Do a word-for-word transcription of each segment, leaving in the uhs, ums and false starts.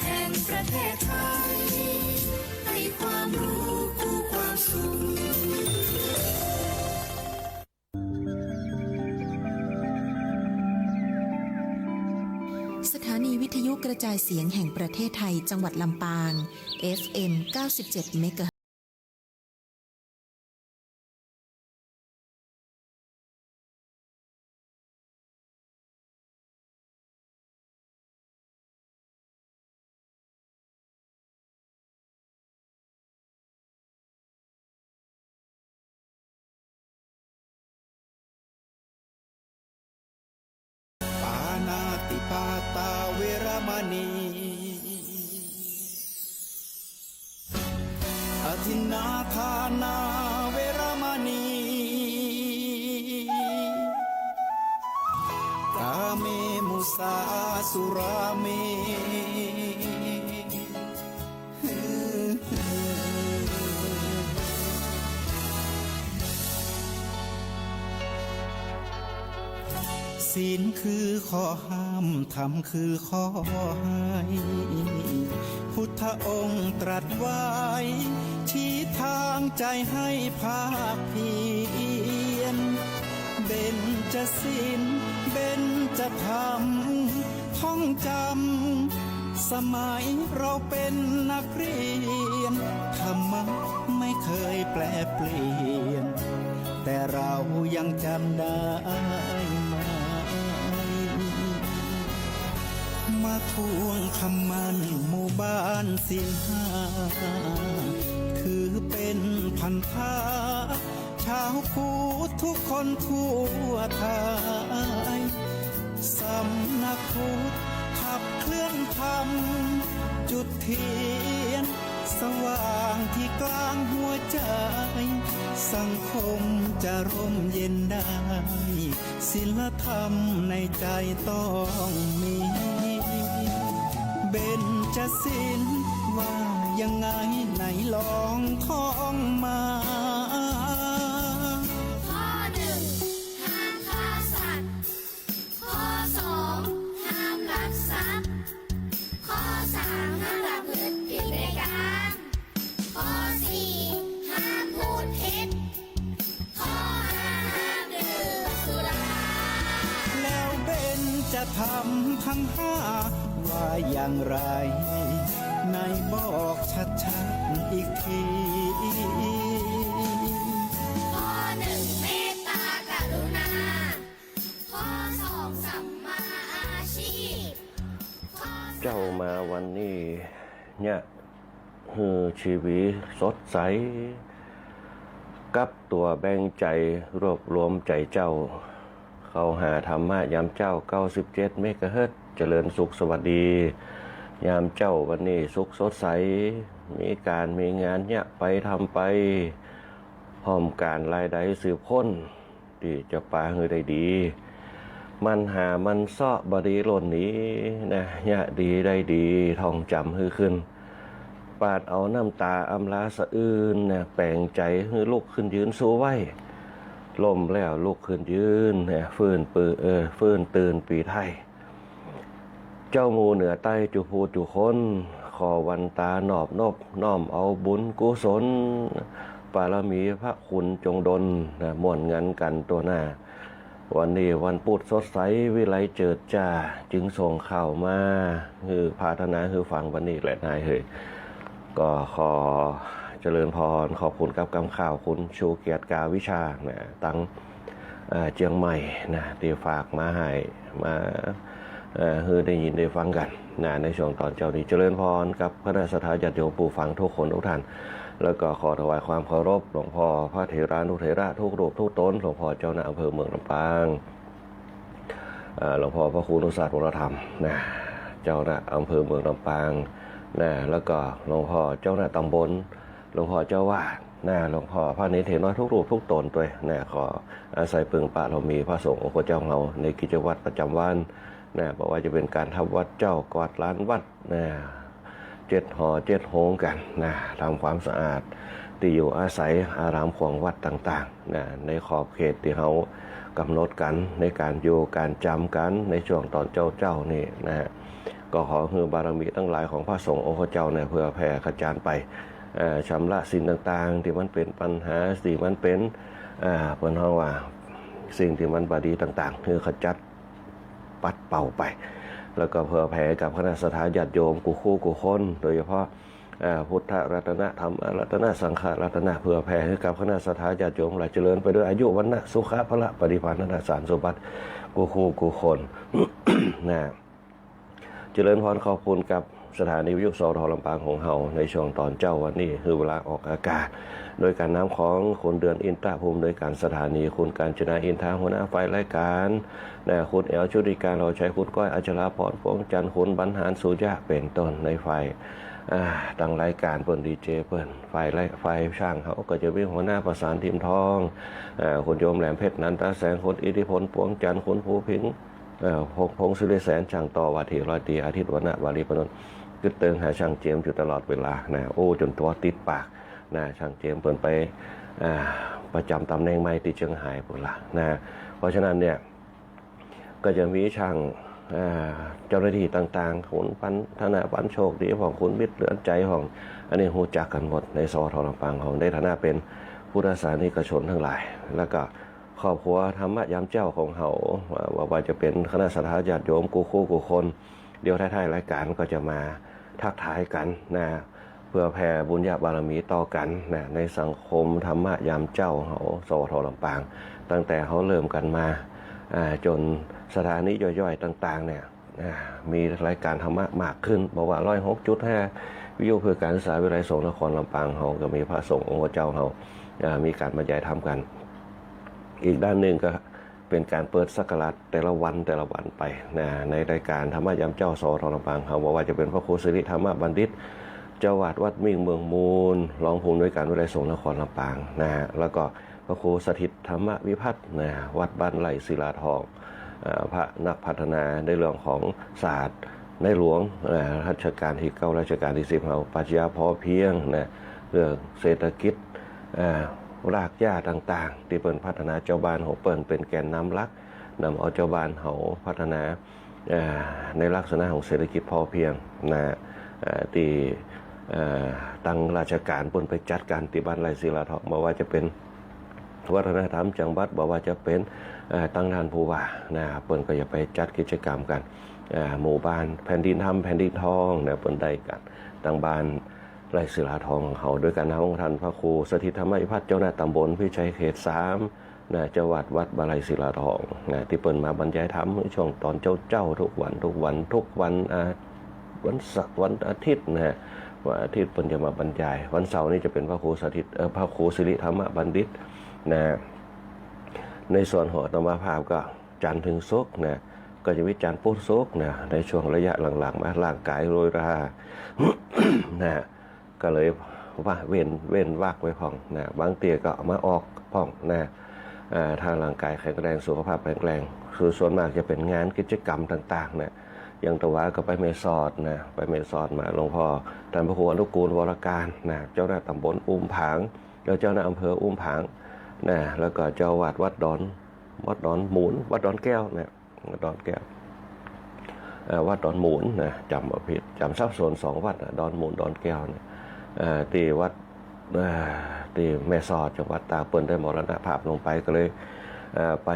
แห่งประเทศไทย ให้ความรู้คู่ความสุข สถานีวิทยุกระจายเสียงแห่งประเทศไทย จังหวัดลำปาง เอฟเอ็ม เก้าสิบเจ็ด เมกะเฮิรตซ์ ปาณาติปาตาเวระมณี อทินนาทานาเวระมณี กาเมมุสาสุราเม ศีลคือข้อห้าม ธรรมคือข้อให้ พุทธองค์ตรัสไว้ ชี้ทางใจให้ภาคเพียร เบญจศีล เบญจธรรม ท่องจำ สมัยเราเป็นนักเรียน ธรรมะไม่เคยแปรเปลี่ยน แต่เรายังจำได้ไหม มาทวงคำมั่นหมู่บ้านศีลห้า ถือเป็นพันธะ ชาวพุทธทุกคนทั่วไทย สำนักพุทธขับเคลื่อนธรรม จุดเทียนสว่างที่กลางหัวใจ สังคมจะร่มเย็นได้ ศีลธรรมในใจต้องมี เบญจศีลว่ายังไงไหนลองท่องมา ข้อหนึ่ง ห้ามฆ่าสัตว์ ข้อสอง ห้ามลักทรัพย์ ข้อสาม ห้ามประพฤติผิดในกาม ข้อสี่ ห้ามพูดเท็จ ข้อห้า ห้ามดื่มสุรา แล้วเบญจธรรมทั้งห้าว่าอย่างไร ไหนบอกชัดๆ อีกที ข้อหนึ่ง เมตตากรุณา ข้อสอง สัมมาอาชีพ ข้อสาม เจ้ามาวันนี้เนี่ย หื้อชีวิตสดใส กลับตั๋วแบ่งใจ๋ รวบรวมใจ๋เจ้า เข้าหาธรรมะยามเจ๊า เก้าสิบเจ็ด เมกะเฮิรตซ์ เจริญสุขสวัสดี ยามเจ๊าวันนี้สุขสดใส มีก๋านมีงานเยียะไปทำไป พร้อมก๋านรายได้สืบค้น ตี้จะปาหื้อได้ดี มันหามันเซาะบ่ดีล่นหนีนะ เยียะดีได้ดี ท่องจ๋ำหื้อขึ้น ปาดเอาน้ำต๋าอำลาสะอื้นนะ แป๋งใจ๋หื้อลุกขึ้นยืนสู้ไหว ล้มแล้วลุกขึ้นยืนนะ ฟื้นปื้อ เออ ฟื้นตื่นปี๋ไทย เจ้าหมู่เหนือใต้จุผู้จุคน ขอวันตานอบนบน้อมเอาบุญกุศล ปารมีพระคุณจงดลนะ ม่วนงันกั๋นตั๋วหน้า วันนี้วันปุธสดใสวิไลเจิดจ้า จึงส่งข่าวมาหื้อปรารถนาหื้อฟังวันนี้แหละนายเฮย ก็ขอเจริญพร ขอบคุณกับกำข่าวคุณชูเกียรติ กาวิชานะ ตัง เอ่อ เจียงใหม่นะ ตี้ฝากมาหื้อ มา เอ่อ หื้อได้ยินได้ฟังกั๋นนะ ในช่วงต๋อนเจ๊านี้ เจริญพรกับคณะศรัทธาญาติโยมผู้ฟังทุกคนทุกท่าน แล้วก็ขอถวายความเคารพหลวงพ่อพระเถรานุเถระทุกรูปทุกต๋น หลวงพ่อเจ้าคณะอำเภอเมืองลำปาง เอ่อ หลวงพ่อพระครูอนุสาสน์ วรธรรมนะ เจ้าคณะอำเภอเมืองลำปางนะ แล้วก็หลวงพ่อเจ้าคณะตำบล หลวงพ่อเจ้าวาดนะ หลวงพ่อพระเณรเถรน้อยทุกรูปทุกต๋นตวยนะ ขออาศัยเปิงบารมีพระสงฆ์องค์เจ้าของเฮาในกิจวัตรประจ๋ำวันนะ บ่ว่าจะเป๋นก๋านทำวัดเจ๊า กวาดลานวัดนะ เจ็ดหอเจ็ดโฮงกั๋นนะ ทำความสะอาดตี้อยู่อาศัยอารามของวัดต่างๆ นะ ในขอบเขตตี้เฮากำหนดกั๋นในก๋านอยู่ก๋านจ๋ำกั๋นในช่วงต๋อนเจ๊าๆ นี่นะฮะ ก็ขอหื้อบารมีตังหลายของพระสงฆ์องค์เจ้าเนี่ยเผื่อแผ่ขจรไป เอ่อ ชำระสิ่งต่างๆ ตี้มันเป๋นปัญหา ตี้มันเป๋น อ่า เปิ้นฮ้องว่าสิ่งตี้มันบ่ดีต่างๆ หื้อขจัดปัดเป่าไป แล้วก็เผื่อแผ่กับคณะศรัทธาญาติโยมกู้คู่กู้คน โดยเฉพาะ อ่า พุทธรัตนะ ธรรมรัตนะ สังฆรัตนะ เผื่อแผ่หื้อกับคณะศรัทธาญาติโยมหลาย เจริญไปด้วยอายุ วรรณะ สุขะ พละ ปฏิภาณธนสารสมบัติ กู้คู่กู้คน นะ เจริญพรขอบคุณกับสถานีวิทยุ สวท ลำปางของเฮาในช่วงตอนเจ๊าวันนี้ คือเวลาออกอากาศ โดยก๋านนำของคุณเดือนอินทรภูมิ โดยก๋านสถานี คุณกาญจนาอินทรา หัวหน้าฝ่ายรายก๋าน นะ คุณแอ๋วชุติการ เหล่าชัย คุณก้อยอัชราพร ปวงจันทร์ คุณบรรหาร สุริยะ เป๋นต้น ในฝ่าย อ่า ตังรายก๋านเปิ้น ดีเจเปิ้น ฝ่ายราย ฝ่ายช่างเฮาก็จะมีหัวหน้าประสาน ทิมทอง อ่า คุณโยมแหลมเพชร นันทแสง คุณอิทธิพล ปวงจันทร์ คุณภูพิงค์ เอ่อ พงษ์ พงษ์ศิริแสน ช่างต่อ ว่าตี้ร้อยตรีอาทิตย์ วรรณะ วารีพนนท์ กึ๊ดเติงหาช่างเจมส์อยู่ตลอดเวลา นะ โอ้ จ๋นตั๋วติดปาก นะ ช่างเจมส์เปิ้นไป อ่า ประจ๋ำต๋ำแหน่งใหม่ตี้เจียงฮายปู้นละ นะ เพราะฉะนั้นเนี่ย ก็จะมีช่าง อ่า เจ้าหน้าตี้ต่างๆ คุณปันธนา ปันโชคดีพ่อง คุณมิตร เหลือใจพ่อง อันนี้ฮู้จักกั๋นหมดในสวท ลำปางเฮา ในฐานะเป๋นพุทธศาสนิกชนตังหลาย แล้วก็ ครอบครัวธรรมะยามเจ๊าของเฮา ว่า ว่า ว่าจะเป๋นคณะศรัทธาญาติโยมกู้คู่กู้คน เดี๋ยวท้ายๆ รายก๋านก็จะมาทักทายกั๋น นะ เผื่อแผ่บุญญาบารมีต่อกั๋น นะ ในสังคมธรรมะยามเจ๊าเฮา สวท ลำปาง ตั้งแต่เฮาเริ่มกั๋นมา อ่า จ๋นสถานีย่อยๆ ต่างๆ เนี่ย อ่า มีรายก๋านธรรมะมากขึ้น บ่ว่า ร้อยหกจุดห้า วิทยุเพื่อการศึกษา วิทยาลัยสงฆ์นครลำปางเฮา ก็มีพระสงฆ์องค์เจ้าเฮา อ่า มีก๋านบรรยายธรรมกั๋น อีกด้านนึ่งก็เป๋นก๋านเปิดศักราชแต่ละวันแต่ละวันไป นะ ในรายก๋านธรรมะยามเจ๊า สวท ลำปางเฮา บ่ว่าจะเป๋นพระครูสิริธรรมบัณฑิต เจ้าอาวาสวัดมิ่งเมืองมูล รองผู้อำนวยก๋านวิทยาลัยสงฆ์นครลำปาง นะฮะ แล้วก็พระครูสถิตธรรมวิพัฒน์ นะ วัดบ้านไร่ศิลาทอง เอ่อ พระนักพัฒนาในเรื่องของศาสตร์ในหลวง เอ่อ รัชกาลตี้เก้า รัชกาลตี้สิบ เฮา ปรัชญาพอเพียง นะ เรื่องเศรษฐกิจ เอ่อ รากหญ้าต่างๆ ตี้เปิ้นพัฒนา เจ้าบ้านของเปิ้นเป๋นแกนนำหลัก นำเอาเจ้าบ้านเฮาพัฒนา เอ่อ ในลักษณะของเศรษฐกิจพอเพียง นะ เอ่อ ตี้ เอ่อ ตังราชก๋านเปิ้นไปจัดกั๋นตี้บ้านไร่ศิลาทอง บ่ว่าจะเป๋น วัฒนธรรมจังหวัด บ่ว่าจะเป๋น เอ่อ ตังต้านผู้ว่า นะ เปิ้นก็จะไปจัดกิจกรรมกั๋น เอ่อ หมู่บ้านแผ่นดินธรรมแผ่นดินทอง นะ เปิ้นได้กั๋น ตังบ้านไร่ศิลาทองของเฮา โดยก๋านนำของต้านพระครูสถิตธรรมวิพัฒน์ เจ้าคณะต๋ำบลพิชัยเขตสาม นะ เจ้าอาวาสวัดบ้านไร่ศิลาทอง นะ ตี้เปิ้นมาบรรยายธรรมในช่วงตอนเจ๊าๆ ทุกวัน ทุกวัน ทุกวัน อ่า วันเสาร์ วันอาทิตย์นะฮะ วันอาทิตย์เปิ้นจะมาบรรยาย วันเสาร์นี่จะเป๋นพระครูสถิต เอ่อ พระครูสิริธรรมบัณฑิตนะ ในส่วนของอาตมาภาพก็จันทร์เถิงศุกร์นะ ก็จะมีจันทร์พุธศุกร์นะ ในช่วงระยะหลังๆ มาร่างก๋ายโรยรา นะ ก็เลยว่าเว้น เว้นวรรคไว้พ่องนะ บางเตื้อก็มาออกพ่องนะ อ่า ถ้าร่างก๋ายแข็งแรง สุขภาพแข็งแรง คือส่วนมากจะเป๋นงานกิจกรรมต่างๆ นะ อย่างตะวาก็ไปแม่สอดนะ ไปแม่สอดมา หลวงพ่อต้านพระครูอนุกูล วรการ นะ เจ้าคณะต๋ำบลอุ้มผาง แล้วเจ้าคณะอำเภออุ้มผาง นะ แล้วก็เจ้าอาวาสวัดดอน วัดดอนหมูน วัดดอนแก้วนะ วัดดอนแก้ว เอ่อ วัดดอนหมูนนะ จ๋ำบ่ผิด จ๋ำสับสนสองวัดนะ ดอนหมูน ดอนแก้วเนี่ย เอ่อ ตี้วัด เอ่อ ตี้แม่สอด จังหวัดตาก เปิ้นได้มรณภาพลงไป ก็เลย เอ่อ ไป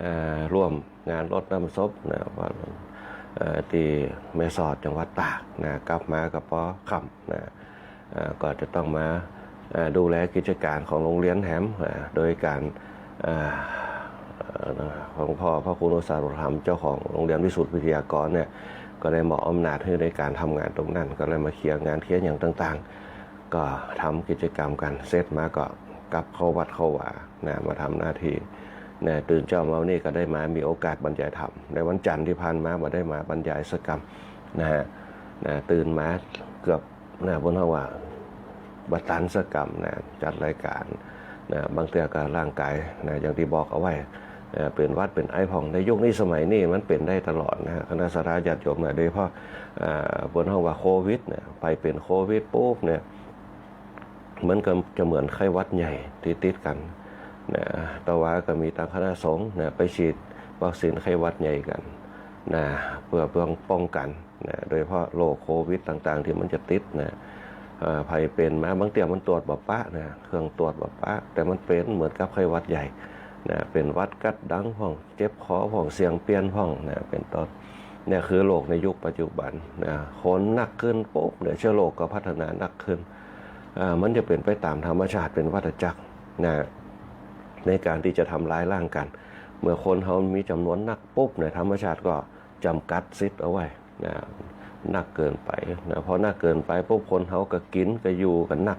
เอ่อ ร่วมงานรดน้ำศพนะ วัด เอ่อ ตี้แม่สอด จังหวัดตากนะ กลับมาก็ปอค่ำนะ เอ่อ ก็จะต้องมา เอ่อ ดูแลกิจก๋านของโรงเรียนแหม เอ่อ โดยก๋าน เอ่อ ของพ่อพระครูอนุสาโรธรรม เจ้าของโรงเรียนวิสุทธิวิทยากรเนี่ย ก็ได้มอบอำนาจหื้อในก๋านทำงานตรงนั้น ก็เลยมาเคลียร์งานเคลียร์หยังต่างๆ ก็ทำกิจกรรมกั๋น เสร็จมาก็กลับเข้าวัดเข้าวานะ มาทำหน้าตี้นะ ตื่นเจ๊ามานี่ก็ได้มามีโอกาสบรรยายธรรม ในวันจันทร์ตี้ผ่านมาบ่ได้มาบรรยายสักกำนะฮะ นะ ตื่นมาเกือบ นะ เปิ้นฮ้องว่าบ่ตันสักกำนะ จัดรายก๋านนะ บางเตื้อก็ร่างก๋ายนะ อย่างตี้บอกเอาไว้ เอ่อ เป๋นหวัดเป๋นไอพ่อง ในยุคนี้สมัยนี้มันเป๋นได้ตลอดนะ คณะศรัทธาญาติโยมนะ โดยเฉพาะ เอ่อ เปิ้นฮ้องว่าโควิดนะ ไปเป๋นโควิดปุ๊บเนี่ย มันก็จะเหมือนไข้หวัดใหญ่ตี้ติดกั๋นนะ ตะวาก็มีตังคณะสงฆ์นะ ไปฉีดวัคซีนไข้หวัดใหญ่กั๋น นะ เปื้อ เปื้อป้องกั๋นนะ โดยเฉพาะโรคโควิดต่างๆ ตี้มันจะติดนะ เอ่อ ใผเป๋นมา บางเตื้อมันตรวจบ่ปะนะ เครื่องตรวจบ่ปะ แต่มันเป๋นเหมือนกับไข้หวัดใหญ่นะ เป๋นหวัดกั๊ดดังพ่อง เจ็บคอพ่อง เสียงเปลี่ยนพ่องนะ เป๋นต้น เนี่ยคือโรคในยุคปัจจุบันนะ คนนักขึ้นปุ๊บเนี่ย เชื้อโรคก็พัฒนานักขึ้น อ่า มันจะเป๋นไปต๋ามธรรมชาติ เป๋นวัฏจักรนะ ในก๋านตี้จะทำลายล้างกั๋น เมื่อคนเฮามีจ๋ำนวนนักปุ๊บเนี่ย ธรรมชาติก็จ๋ำกัดสิทธิ์เอาไว้นะ นักเกินไปนะ พอนักเกินไปปุ๊บ คนเฮาก็กิ๋นก็อยู่กั๋นนัก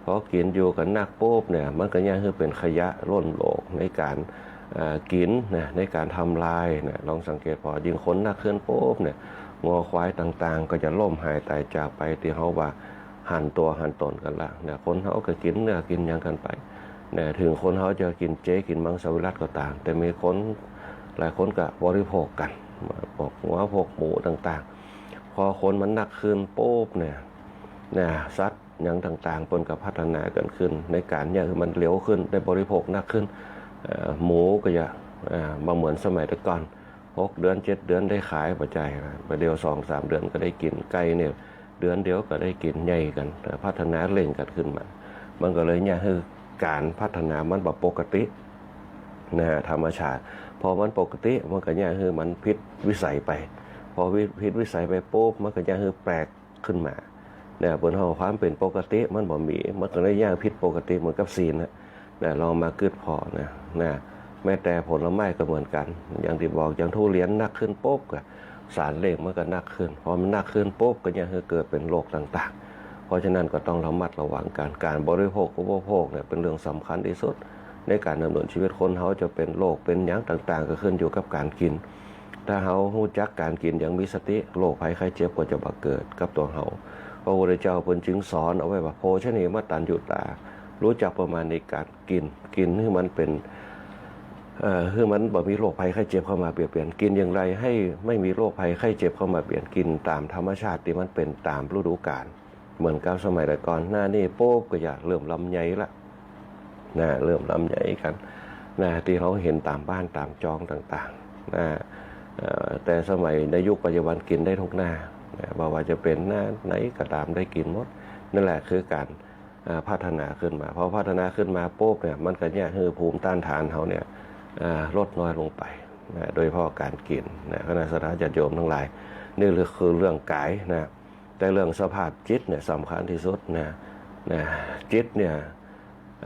พอกิ๋นอยู่กั๋นนักปุ๊บเนี่ย มันก็เยียะหื้อเป๋นขยะล้นโลกในก๋าน อ่า กิ๋นนะ ในก๋านทำลายนะ ลองสังเกตผ่อ ยิ่งคนนักขึ้นปุ๊บเนี่ย งัวควายต่างๆ ก็จะล้มหายต๋ายจากไป ตี้เฮาว่าหันตั๋วหันต๋นกั๋นละนะ คนเฮาก็กิ๋นเนื้อกิ๋นหยังกั๋นไปนะ เถิงคนเฮาจะกิ๋นเจกิ๋นมังสวิรัติก็ต๋าม แต่มีคนหลายคนก็บริโภคกั๋น พวกงัวพวกหมูต่างๆ พอคนมันนักขึ้นปุ๊บเนี่ยนะ สัตว์ หยังต่างๆ เปิ้นก็พัฒนากั๋นขึ้น ในก๋านเยียะหื้อมันเร็วขึ้น ได้บริโภคนักขึ้น เอ่อ หมูก็จะ เอ่อ บ่เหมือนสมัยแต่ก่อน หกเดือนเจ็ดเดือนได้ขายบ่ใจ้นะ บ่าเดี่ยวสองสามเดือนก็ได้กิ๋น ไก่เนี่ย เดือนเดียวก็ได้กิ๋น ใหญ่กั๋น แต่พัฒนาเร่งกั๋นขึ้นมา มันก็เลยเยียะหื้อก๋านพัฒนามันบ่ปกตินะ ธรรมชาติ พอมันปกติ มันก็เยียะหื้อมันผิดวิสัยไป พอวิ ผิดวิสัยไปปุ๊บ มันก็เยียะหื้อแปลก ขึ้นมา เนี่ย เปิ้นฮ้องความเป๋นปกติมันบ่มี มันก็เลยเยียะผิดปกติเหมือนกับศีลนะ เนี่ย ลองมากึ๊ดผ่อนะ นะ แม้แต่ผลไม้ก็เหมือนกั๋น อย่างตี้บอก อย่างทุเรียนนักขึ้นปุ๊บก็สารเร่งมันก็นักขึ้น พอมันนักขึ้นปุ๊บก็เยียะหื้อเกิดเป๋นโรคต่างๆ เพราะฉะนั้นก็ต้องระมัดระวังกั๋น ก๋านบริโภคอุปโภคเนี่ยเป๋นเรื่องสำคัญตี้สุด ในก๋านดำเนินชีวิตคนเฮาจะเป๋นโรคเป๋นหยังต่างๆ ก็ขึ้นอยู่กับก๋านกิ๋น ถ้าเฮาฮู้จักก๋านกิ๋นอย่างมีสติ โรคภัยไข้เจ็บก็จะบ่เกิดกับตั๋วเฮา พระพุทธเจ้าเปิ้นจึงสอนเอาไว้ว่า โภชเน มะตัญญูตา ฮู้จักประมาณในก๋านกิ๋น กิ๋นหื้อมันเป๋น เอ่อ หื้อมันบ่มีโรคภัยไข้เจ็บเข้ามาเบียดเบียน กิ๋นอย่างไรให้ไม่มีโรคภัยไข้เจ็บเข้ามาเบียดเบียน กิ๋นต๋ามธรรมชาติตี้มันเป๋นต๋ามฤดูกาล เหมือนกับสมัยแต่ก่อน หน้านี้ปุ๊บก็เยียะเริ่มลำไยละ นะ เริ่มลำไยกั๋นนะ ตี้เฮาหันต๋ามบ้านต๋ามจองต่างๆ นะ เอ่อ แต่สมัยในยุคปัจจุบันกิ๋นได้ทุกหน้านะ บ่ว่าจะเป๋นหน้าไหนก็ต๋ามได้กิ๋นหมด นั่นแหละคือก๋าน อ่า พัฒนาขึ้นมา พอพัฒนาขึ้นมาปุ๊บเนี่ย มันก็เยียะหื้อภูมิต้านทานเฮาเนี่ย อ่า ลดน้อยลงไปนะ โดยเฉพาะก๋านกิ๋นนะ คณะศรัทธาญาติโยมตังหลาย นี่คือเรื่องก๋ายนะ แต่เรื่องสภาพจิตเนี่ยสำคัญตี้สุดนะ นะ จิตเนี่ย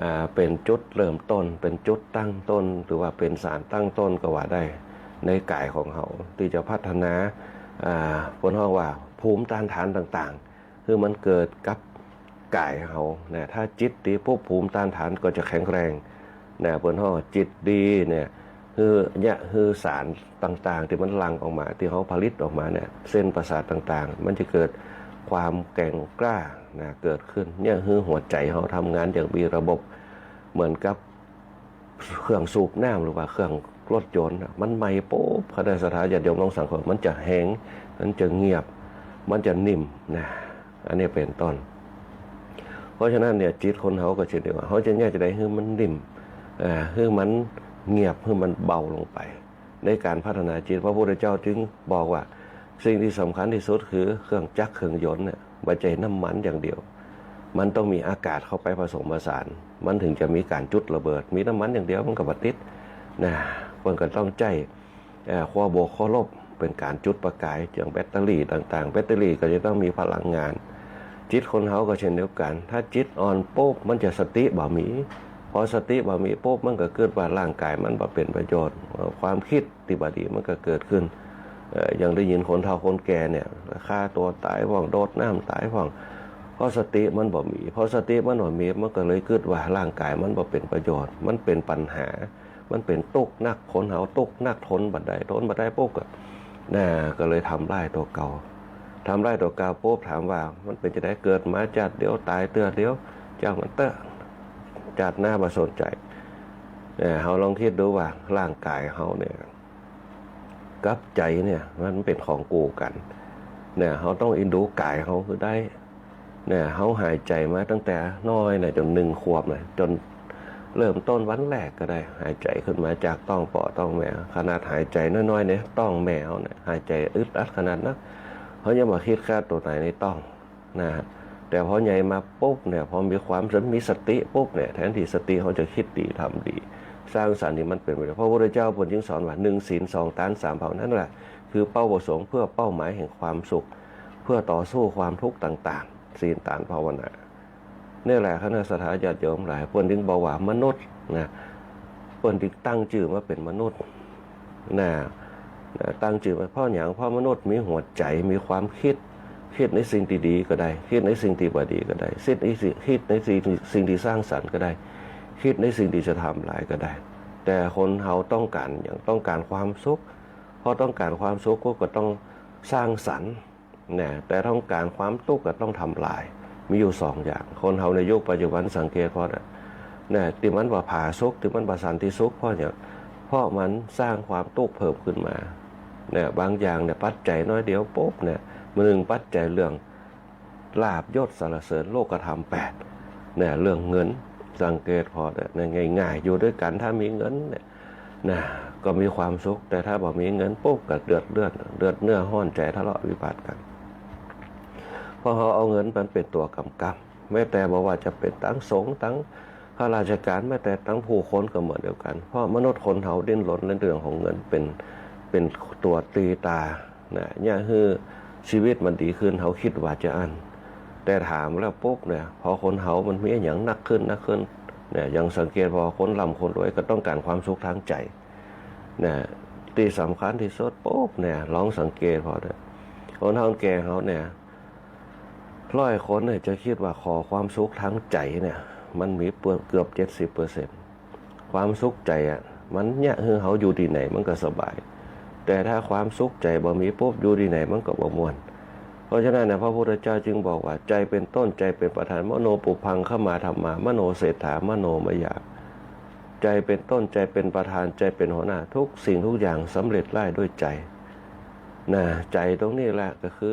อ่า เป๋นจุดเริ่มต้น เป๋นจุดตั้งต้น หรือว่าเป๋นสารตั้งต้นก็ว่าได้ ในก๋ายของเฮา ตี้จะพัฒนา อ่า เปิ้นฮ้องว่าภูมิต้านทานต่างๆ หื้อมันเกิดกับก๋ายเฮานะ ถ้าจิตดีปุ๊บ ภูมิต้านทานก็จะแข็งแรงนะ เปิ้นฮ้องจิตดีเนี่ย หื้อเยียะหื้อสารต่างๆ ตี้มันหลั่งออกมา ตี้เฮาผลิตออกมาเนี่ย เส้นประสาทต่างๆ มันจะเกิดความแกร่งกล้านะ เกิดขึ้น เยียะหื้อหัวใจ๋เฮาทำงานอย่างมีระบบ เหมือนกับเครื่องสูบน้ำหรือว่าเครื่องรถยนต์น่ะ มันไหม้ปุ๊บ คณะศรัทธาญาติโยมลองสังเกต มันจะแห้ง มันจะเงียบ มันจะนิ่มนะ อันนี้เป๋นต้น เพราะฉะนั้นเนี่ย จิตคนเฮาก็เช่นเดียวกั๋น เฮาจะเยียะจาใดหื้อมันนิ่ม อ่า หื้อมันเงียบ หื้อมันเบาลงไป ในก๋านพัฒนาจิต พระพุทธเจ้าจึงบอกว่า สิ่งตี้สำคัญตี้สุดคือเครื่องจักรเครื่องยนต์เนี่ย บ่ใจ้น้ำมันอย่างเดียว มันต้องมีอากาศเข้าไปผสมผสาน มันถึงจะมีก๋านจุดระเบิด มีน้ำมันอย่างเดียวมันก็บ่ติดนะ เปิ้นก็ต้องใจ๊ เอ่อ ขั้วบวกขั้วลบ เป๋นก๋านจุดประกาย อย่างแบตเตอรี่ต่างๆ แบตเตอรี่ก็จะต้องมีพลังงาน จิตคนเฮาก็เช่นเดียวกั๋น ถ้าจิตอ่อนปุ๊บ มันจะสติบ่มี พอสติบ่มีปุ๊บ มันก็เกิดว่าร่างก๋ายมันบ่เป๋นประโยชน์ เอ่อ ความกึ๊ดตี้บ่ดีมันก็เกิดขึ้น เอ่อ อย่างได้ยินคนเฒ่าคนแก่เนี่ย ฆ่าตั๋วต๋ายพ่อง โดดน้ำต๋ายพ่อง เพราะสติมันบ่มี พอสติมันบ่มี มันก็เลยกึ๊ดว่าร่างก๋ายมันบ่เป๋นประโยชน์ มันเป๋นปัญหา มันเป๋นตุ๊กข์นัก คนเฮาตุ๊กข์นัก ทนบ่ได้ ทนบ่ได้ปุ๊บก็ น่ะ ก็เลยทำร้ายตั๋วเก่า ทำร้ายตั๋วเก่าปุ๊บ ถามว่ามันเป๋นจาใด เกิดมาจาติเดียว ต๋ายเตื้อเดียว จ้างมันเต๊อะ จาติหน้าบ่สนใจ๋ เนี่ย เฮาลองกึ๊ดดูว่าร่างก๋ายเฮาเนี่ย กับใจ๋เนี่ย มันเป๋นของกู้กั๋น เนี่ย เฮาต้องเอ็นดูก๋ายเฮาหื้อได้ เนี่ย เฮาหายใจ๋มาตั้งแต่น้อยเนี่ย จ๋นหนึ่งขวบเนี่ย จ๋น เริ่มต้นวันแรกก็ได้ หายใจ๋ขึ้นมาจากต๊องป้อต๊องแม่ ขนาดหายใจ๋น้อยๆ ในต๊องแม่เฮาเนี่ย หายใจ๋อึดอัดขนาดนัก เฮายังบ่าคิดฆ่าตั๋วต๋ายในต๊อง นะ แต่พอใหญ่มาปุ๊บเนี่ย พอมีความส- มีสติปุ๊บเนี่ย แทนตี้สติเฮาจะคิดดี ทำดี สร้างสรรค์นี่มันเป๋นไปได้ พระพุทธเจ้าเปิ้นจึงสอนว่า หนึ่งศีล สองตาน สามภาวนา นั่นแหละคือเป้าประสงค์ เพื่อเป้าหมายแห่งความสุข เพื่อต่อสู้ความทุกข์ต่างๆ ศีล ตาน ภาวนา นี่แหละ คณะศรัทธาญาติโยมหลาย เปิ้นจึงบอกว่ามนุษย์นะ เปิ้นจึงตั้งจื้อมาเป๋นมนุษย์ นะ นะ ตั้งจื้อมา เพราะหยัง เพราะมนุษย์มีหัวใจ๋ มีความคิด คิดในสิ่งตี้ดีก็ได้ คิดในสิ่งตี้บ่ดีก็ได้ คิดในสิ่ง- คิดในสิ่ง- สิ่งตี้สร้างสรรค์ก็ได้ คิดในสิ่งตี้จะทำลายก็ได้ แต่คนเฮาต้องก๋านหยัง ต้องก๋านความสุข พอต้องก๋านความสุขก็ต้องสร้างสรรค์ นะ แต่ต้องก๋านความตุ๊กข์ก็ต้องทำลาย มีอยู่สองอย่าง คนเฮาในยุคปัจจุบันสังเกตผ่อเถอะ นะ ตี้มันบ่ผาสุก ตี้มันบ่สันติสุข เพราะหยัง เพราะมันสร้างความตุ๊กข์เพิ่มขึ้นมา นะ บางอย่างเนี่ย ปัจจัยน้อยเดียวปุ๊บเนี่ย มันนึ่งปัจจัยเรื่องลาภยศสรรเสริญ โลกธรรมแปด เนี่ย เรื่องเงิน สังเกตผ่อเถอะ เนี่ย ง่ายๆ อยู่ตวยกั๋น ถ้ามีเงินเนี่ย นะ ก็มีความสุข แต่ถ้าบ่มีเงินปุ๊บก็เดือดเลือด เดือดเนื้อฮ้อนใจ๋ ทะเลาะวิวาทกั๋น เพราะเฮาเอาเงินมันเป๋นตั๋วก๋ำกำ แม้แต่บ่ว่าจะเป๋นตังสงฆ์ ตังข้าราชก๋าน แม้แต่ตังผู้คนก็เหมือนเดียวกั๋น เพราะมนุษย์คนเฮาดิ้นรนในเรื่องของเงิน เป๋น- เป๋นตั๋วตี๋ตรา นะ เยียะหื้อชีวิตมันดีขึ้น เฮาคิดว่าจะอั้น แต่ถามแล้วปุ๊บเนี่ย พอคนเฮามันมีอะหยังนักขึ้น นักขึ้น เนี่ย อย่างสังเกต พอคนร่ำคนรวยก็ต้องก๋านความสุขตางใจ๋ นะ ตี้สำคัญตี้สุดปุ๊บเนี่ย ลองสังเกตผ่อเถอะ คนเฒ่าแก่เฮาเนี่ย ร้อยคนเนี่ย จะกึ๊ดว่าขอความสุขตางใจ๋เนี่ย มันมีเกือบ เจ็ดสิบเปอร์เซ็นต์ ความสุขใจ๋อะ มันเยียะหื้อเฮาอยู่ตี้ไหนมันก็สบาย แต่ถ้าความสุขใจ๋บ่มีปุ๊บ อยู่ตี้ไหนมันก็บ่ม่วน เพราะฉะนั้นนะ พระพุทธเจ้าจึงบอกว่า ใจ๋เป๋นต้น ใจ๋เป๋นประธาน มโนปุพพัง ขมาธัมมา มโนเศรษฐา มโนมยา ใจ๋เป๋นต้น ใจ๋เป๋นประธาน ใจ๋เป๋นหัวหน้า ทุกสิ่งทุกอย่างสำเร็จได้ด้วยใจ๋ นะ ใจ๋ตรงนี้แหละก็คือ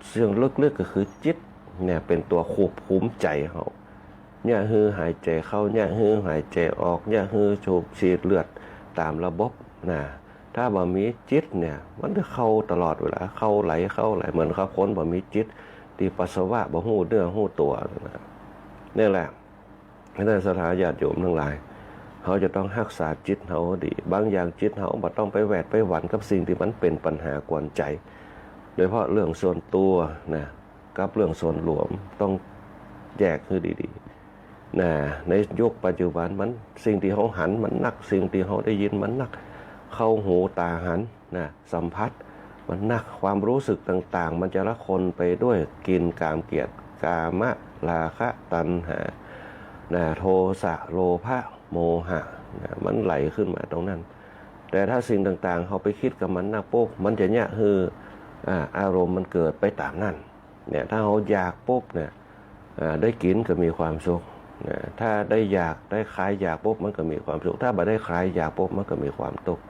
เชิงลึกๆ ก็คือจิตเนี่ยเป๋นตั๋วควบคุมใจ๋เฮา เยียะหื้อหายใจ๋เข้า เยียะหื้อหายใจ๋ออก เยียะหื้อสูบฉีดเลือดต๋ามระบบนะ ถ้าบ่มีจิตเนี่ย มันจะเข้าตลอดเวลา เข้าไหล เข้าไหล เหมือนกับคนบ่มีจิต ตี้ปัสสาวะบ่ฮู้เนื้อฮู้ตั๋วนะ นี่แหละ คณะศรัทธาญาติโยมตังหลาย เฮาจะต้องฮักษาจิตเฮาดี บางอย่างจิตเฮาบ่ต้องไปแหวดไปหวั่นกับสิ่งตี้มันเป๋นปัญหากวนใจ๋ โดยเฉพาะเรื่องส่วนตั๋วนะ กับเรื่องส่วนรวม ต้องแยกหื้อดีๆ นะ ในยุคปัจจุบันมัน สิ่งตี้เฮาหันมันนัก สิ่งตี้เฮาได้ยินมันนัก เข้าหูต๋าหันนะ สัมผัสมันนัก ความรู้สึกต่างๆ มันจะละคนไปด้วย กลิ่น กาม เกียรติ กามะ ราคะ ตัณหา นะ โทสะ โลภะ โมหะ นะ มันไหลขึ้นมาตรงนั้น แต่ถ้าสิ่งต่างๆ เฮาไปกึ๊ดกับมันนักปุ๊บ มันจะเยียะหื้อ อ่า อารมณ์มันเกิดไปต๋ามนั้น เนี่ย ถ้าเฮาอยากปุ๊บเนี่ย อ่า ได้กิ๋นก็มีความสุข นะ ถ้าได้อยาก ได้คลายอยากปุ๊บ มันก็มีความสุข ถ้าบ่ได้คลายอยากปุ๊บ มันก็มีความตุ๊กข์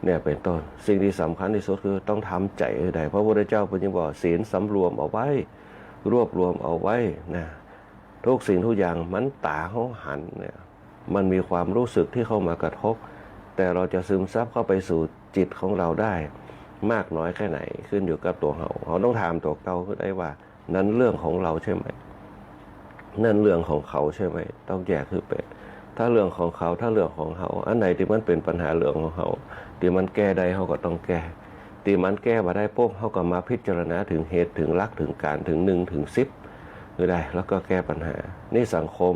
เนี่ย เป๋นต้น สิ่งตี้สำคัญตี้สุดคือต้องทำใจ๋หื้อได้ พระพุทธเจ้าเปิ้นจึงบอก ศีลสำรวมเอาไว้ รวบรวมเอาไว้ นะ ทุกสิ่งทุกอย่างมันต๋าเฮาหันเนี่ย มันมีความรู้สึกตี้เข้ามากระทบ แต่เฮาจะซึมซับเข้าไปสู่จิตของเฮาได้มากน้อยแค่ไหน ขึ้นอยู่กับตั๋วเฮา เฮาต้องถามตั๋วเก่าหื้อได้ว่า นั้นเรื่องของเฮาใช่ไหม นั้นเรื่องของเขาใช่ไหม ต้องแยกหื้อเป๋น ถ้าเรื่องของเขา ถ้าเรื่องของเฮา อันไหนตี้มันเป๋นปัญหาเรื่องของเฮา ตี้มันแก้ได้ เฮาก็ต้องแก้ ตี้มันแก้บ่ได้ปุ๊บ เฮาก็มาพิจารณาเถิงเหตุ เถิงหลัก เถิงก๋าน เถิงหนึ่ง เถิงสิบ หื้อได้ แล้วก็แก้ปัญหา นี่สังคม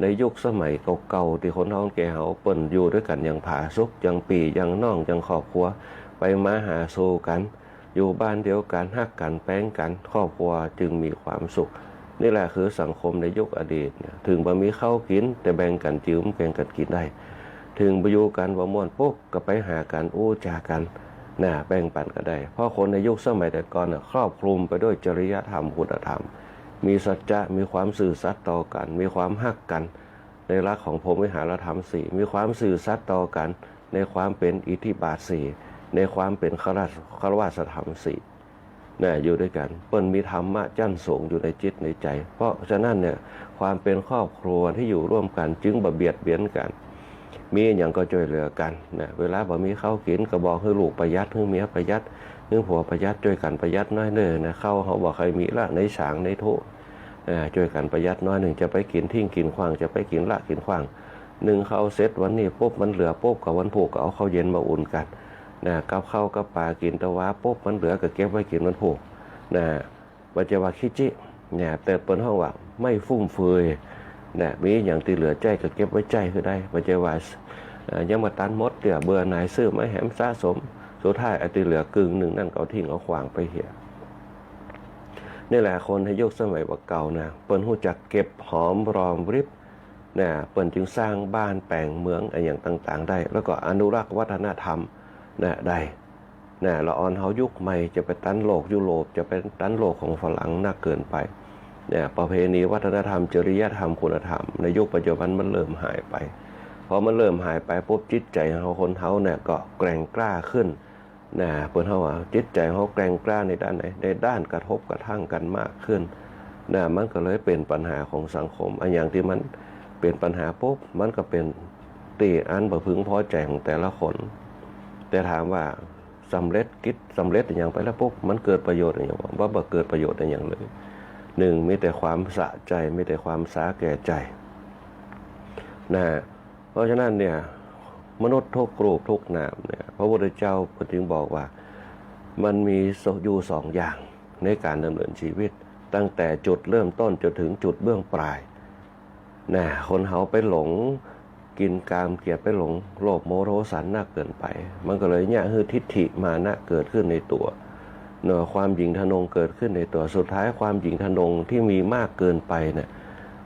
ในยุคสมัยเก่าๆ ตี้คนเฒ่าแก่เฮาเปิ้นอยู่ตวยกั๋นอย่างผาสุก อย่างปี้ อย่างน้อง อย่างครอบครัว ไปมาหาสู่กั๋น อยู่บ้านเดียวกั๋น ฮักกั๋น แปงกั๋น ครอบครัวจึงมีความสุข นี่แหละคือสังคมในยุคอดีตนะ เถิงบ่มีข้าวกิ๋น แต่แบ่งกั๋นจืม แบ่งกั๋นกิ๋นได้ เถิงบ่อยู่กั๋นบ่ม่วนปุ๊บ ก็ไปหากั๋น อู้จ๋ากั๋น นะ แบ่งปั๋นกั๋นได้ เพราะคนในยุคสมัยแต่ก่อนน่ะ ครอบคลุมไปด้วยจริยธรรม คุณธรรม มีสัจจะ มีความซื่อสัตย์ต่อกั๋น มีความฮักกั๋น ในหลักของพรหมวิหารธรรมสี่ มีความซื่อสัตย์ต่อกั๋น ในความเป๋นอิทธิบาทสี่ ในความเป๋นฆราวาส- ฆราวาสธรรมสี่ นะ อยู่ตวยกั๋น เปิ้นมีธรรมะจั้นสูงอยู่ในจิตในใจ๋ เพราะฉะนั้นเนี่ย ความเป๋นครอบครัวตี้อยู่ร่วมกั๋นจึงบ่เบียดเบียนกั๋น มีอะหยังก็จ้วยเหลือกั๋นนะ เวลาบ่มีข้าวกิ๋นก็บอกหื้อลูกประหยัด หื้อเมียประหยัด หื้อผัวประหยัด จ้วยกั๋นประหยัดน้อยเน่อนะ ข้าวเฮาบ่ใค่มีละในฉางในโถ อ่า จ้วยกั๋นประหยัดน้อยหนึ่ง จะไปกิ๋นทิ้งกิ๋นขว้าง จะไปกิ๋นละกิ๋นขว้าง นึ่งข้าวเสร็จวันนี้ปุ๊บ มันเหลือปุ๊บ ก็วันพูกก็เอาข้าวเย็นมาอุ่นกั๋นนะ กับข้าวกับป๋ากิ๋นตะวาปุ๊บ มันเหลือก็เก็บไว้กิ๋นวันพูกนะ บ่ใจ้ว่าขี้จี้เนี่ย แต่เปิ้นฮ้องว่าไม่ฟุ่มเฟือยนะ มีอะหยังตี้เหลือใจ๊ก็เก็บไว้ใจ๊หื้อได้ บ่ใจ้ว่า เอ่อ ยังบ่ตันหมดเตื้อ เบื่อหน่าย ซื้อมาแหมสะสม สุดท้ายอันตี้เหลือเกิ่งนึ่งนั้นก็เอาทิ้งเอาขว้างไปเหีย นี่แหละคนในยุคสมัยบ่าเก่านะ เปิ้นฮู้จักเก็บหอมรอมริบนะ เปิ้นจึงสร้างบ้านแป๋งเมืองอะหยังต่างๆ ได้ แล้วก็อนุรักษ์วัฒนธรรมนะ ได้นะ ละอ่อนเฮายุคใหม่จะไปตันโลกยุโรป จะไปตันโลกของฝรั่งนักเกินไปเนี่ย ประเพณีวัฒนธรรม จริยธรรม คุณธรรม ในยุคปัจจุบันมันเริ่มหายไป พอมันเริ่มหายไปปุ๊บ จิตใจ๋เฮาคนเฮาเนี่ยก็แกร่งกล้าขึ้น นะ เปิ้นฮ้องว่าจิตใจ๋เฮาแกร่งกล้าในด้านไหน ในด้านกระทบกระทั่งกั๋นมากขึ้นนะ มันก็เลยเป๋นปัญหาของสังคม อะหยังตี้มันเป๋นปัญหาปุ๊บ มันก็เป๋นตี้อันบ่พึงพอใจ๋ของแต่ละคน แต่ถามว่าสำเร็จกิจ สำเร็จอะหยังไปแล้วปุ๊บ มันเกิดประโยชน์อะหยังบ่ บ่เกิดประโยชน์อะหยังเลย นึ่ง มีแต่ความสะใจ๋ มีแต่ความสาแก่ใจ๋นะ เพราะฉะนั้นเนี่ย มนุษย์ทุกรูปทุกนามเนี่ย พระพุทธเจ้าเปิ้นจึงบอกว่า มันมีอยู่สองอย่างในก๋านดำเนินชีวิต ตั้งแต่จุดเริ่มต้นจ๋นเถิงจุดเบื้องปลายนะ คนเฮาไปหลงกิ๋นก๋ามเกียรติ ไปหลงโลภโมโทสันนักเกินไป มันก็เลยเยียะหื้อทิฏฐิมานะเกิดขึ้นในตั๋วเนาะ ความหยิ่งทะนงเกิดขึ้นในตั๋ว สุดท้ายความหยิ่งทะนงตี้มีมากเกินไปเนี่ย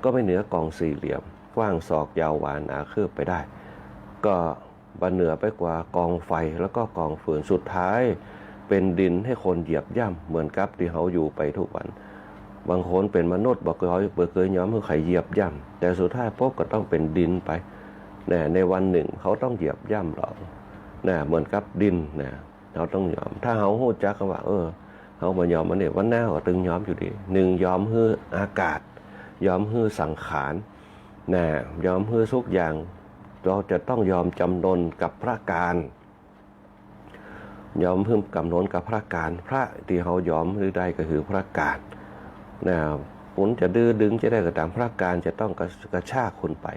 ก็ไปเหนือกองสี่เหลี่ยม กว้างศอกยาววาหนาคืบไปได้ ก็บ่เหนือไปกว่ากองไฟแล้วก็กองฟืน สุดท้ายเป๋นดินหื้อคนเหยียบย่ำ เหมือนกับตี้เฮาอยู่ไปทุกวัน บางคนเป๋นมนุษย์บ่เกย บ่เกยยอมหื้อใผเหยียบย่ำ แต่สุดท้ายปุ๊บก็ต้องเป๋นดินไปนะ ในวันนึ่งเขาต้องเหยียบย่ำเรานะ เหมือนกับดินนะ เฮาต้องยอม ถ้าเฮาฮู้จักว่า เออ เฮาบ่ยอมอันนี้ วันหน้าก็ตึงยอมอยู่ดี นึ่ง ยอมหื้ออากาศ ยอมหื้อสังขารนะ ยอมหื้อทุกอย่าง เฮาจะต้องยอมจ๋ำนนกับพระกาล ยอมหื้อจ๋ำนนกับพระกาล พระตี้เฮายอมหื้อได้ก็คือพระกาลนะ คนจะดื้อดึงจะได้ก็ต๋าม พระกาลจะต้องกระ กระชากคนไป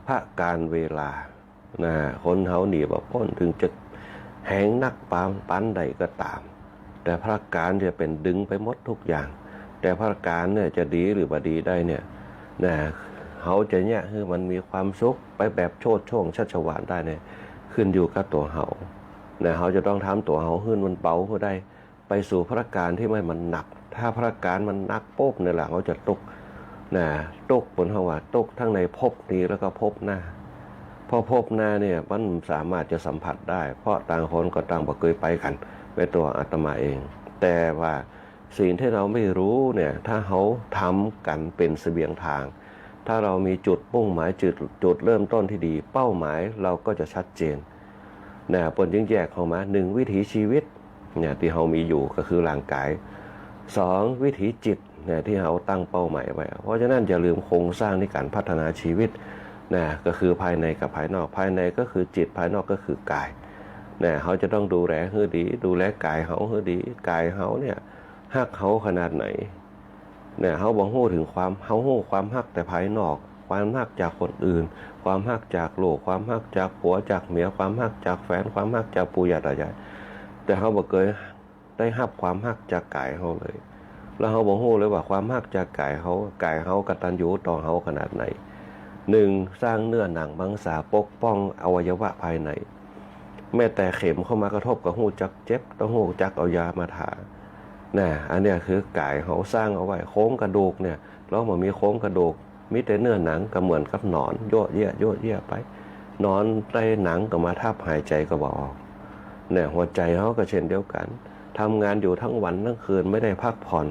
พระกาลเวลา นะ คนเฮาหนีบ่ป๊น เถิงจะแฮงนักปาน ปานใดก็ต๋าม แต่พระกาลจะเป๋นดึงไปหมดทุกอย่าง แต่พระกาลเนี่ยจะดีหรือบ่ดีได้เนี่ย นะ เฮาจะเยียะหื้อมันมีความสุขไปแบบโชติช่วงชัชวาลได้เนี่ย ขึ้นอยู่กับตั๋วเฮา นะ เฮาจะต้องทำตั๋วเฮาหื้อมันเบาหื้อได้ ไปสู่พระกาลตี้ไม่มันหนัก ถ้าพระกาลมันหนักปุ๊บเนี่ยละ เฮาจะตุ๊กข์นะ ตุ๊กข์ เปิ้นฮ้องว่าตุ๊กข์ตังในภพนี้แล้วก็ภพหน้า เพราะภพหน้าเนี่ยมันสามารถจะสัมผัสได้ เพราะต่างคนก็ต่างบ่เกยไปกั๋น แม้ตั๋วอาตมาเอง แต่ว่าสิ่งตี้เฮาไม่ฮู้เนี่ย ถ้าเฮาทำกั๋นเป๋นเสบียงทาง ถ้าเฮามีจุดมุ่งหมาย จุด จุดเริ่มต้นตี้ดี เป้าหมายเฮาก็จะชัดเจนนะ เปิ้นจึงแยกออกมา นึ่ง วิถีชีวิต เนี่ย ตี้เฮามีอยู่ก็คือร่างก๋าย สอง วิถีจิต เนี่ย ตี้เฮาตั้งเป้าหมายไว้ เพราะฉะนั้นอย่าลืมโครงสร้างในก๋านพัฒนาชีวิตนะ ก็คือภายในกับภายนอก ภายในก็คือจิต ภายนอกก็คือก๋ายนะ เฮาจะต้องดูแลหื้อดี ดูแลก๋ายเฮาหื้อดี ก๋ายเฮาเนี่ย ฮักเฮาขนาดไหน เนี่ย เฮาบ่ฮู้เถิงความ เฮาฮู้ความฮักแต่ภายนอก ความฮักจากคนอื่น ความฮักจากลูก ความฮักจากผัวจากเมีย ความฮักจากแฟน ความฮักจากปู่ย่าต๋ายาย แต่เฮาบ่เกยได้ฮับความฮักจากก๋ายเฮาเลย แล้วเฮาบ่ฮู้เลยว่าความฮักจากก๋ายเฮา ก๋ายเฮากตัญญูต่อเฮาขนาดไหน นึ่ง สร้างเนื้อหนังมังสา ปกป้องอวัยวะภายใน แม้แต่เข็มเข้ามากระทบก็ฮู้จักเจ็บ ต้องฮู้จักเอายามาทา นะ อันเนี้ยคือก๋ายเฮาสร้างเอาไว้ โครงกระดูกเนี่ย เฮาบ่มีโครงกระดูก มีแต่เนื้อหนังก็เหมือนกับหนอน โยะเยียะ โยะเยียะไป หนอนใต้หนังก็มาทับ หายใจ๋ก็บ่ออก เนี่ย หัวใจ๋เฮาก็เช่นเดียวกั๋น ทำงานอยู่ทั้งวันทั้งคืน ไม่ได้พักผ่อน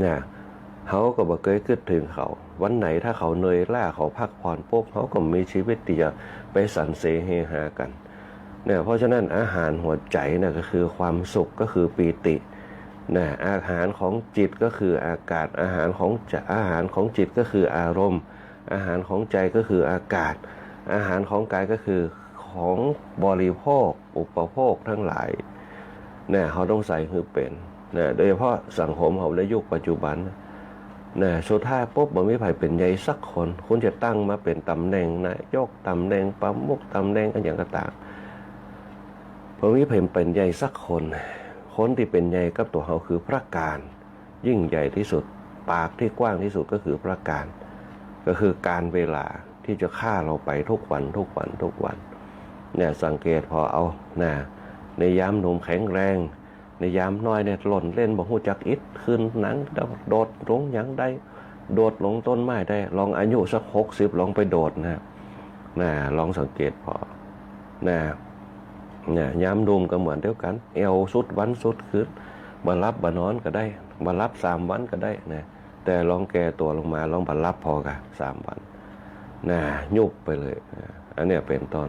เนี่ย เฮาก็บ่เกยกึ๊ดเถิงเขา วันไหนถ้าเขาเหนื่อยล้า เขาพักผ่อนปุ๊บ เฮาก็มีชีวิตตี้จะไปสันเสเฮฮากั๋น เนี่ย เพราะฉะนั้นอาหารหัวใจ๋เนี่ยก็คือความสุข ก็คือปีติ นะ อาหารของจิตก็คืออากาศ อาหารของจะ อาหารของจิตก็คืออารมณ์ อาหารของใจก็คืออากาศ อาหารของกายก็คือของบริโภค อุปโภคทั้งหลาย นะ เฮาต้องใส่หื้อเป๋น นะ โดยเฉพาะสังคมเฮาในยุคปัจจุบัน นะ สุดท้ายปุ๊บ บ่มีใผเป๋นใหญ่สักคน คุณจะตั้งมาเป๋นต๋ำแหน่งนายก ต๋ำแหน่งประมุข ต๋ำแหน่งอะหยังก็ต๋าม บ่มีใผเป๋นใหญ่สักคน คนตี้เป๋นใหญ่กับตั๋วเฮาคือพระกาล ยิ่งใหญ่ตี้สุด ปากตี้กว้างตี้สุดก็คือพระกาล ก็คือก๋าลเวลาตี้จะฆ่าเฮาไปทุกวัน ทุกวัน ทุกวัน เนี่ย สังเกตผ่อเอา นะ ในยามหนุ่มแข็งแรง ในยามน้อยเนี่ย หล่นเล่นบ่ฮู้จักอิด ขึ้นหนัง โดดลงหยังได้ โดดลงต้นไม้ได้ ลองอายุสักหกสิบ ลองไปโดดนะ นะ ลองสังเกตผ่อ นะ นะ ยามหนุ่มก็เหมือนเดียวกั๋น แอ่วสุดวันสุดคืน บ่หลับบ่นอนก็ได้ บ่หลับสามวันก็ได้นะ แต่ลองแก่ตั๋วลงมา ลองบ่หลับผ่อกะสามวัน นะ ยุบไปเลยนะ อันเนี้ยเป๋นต้น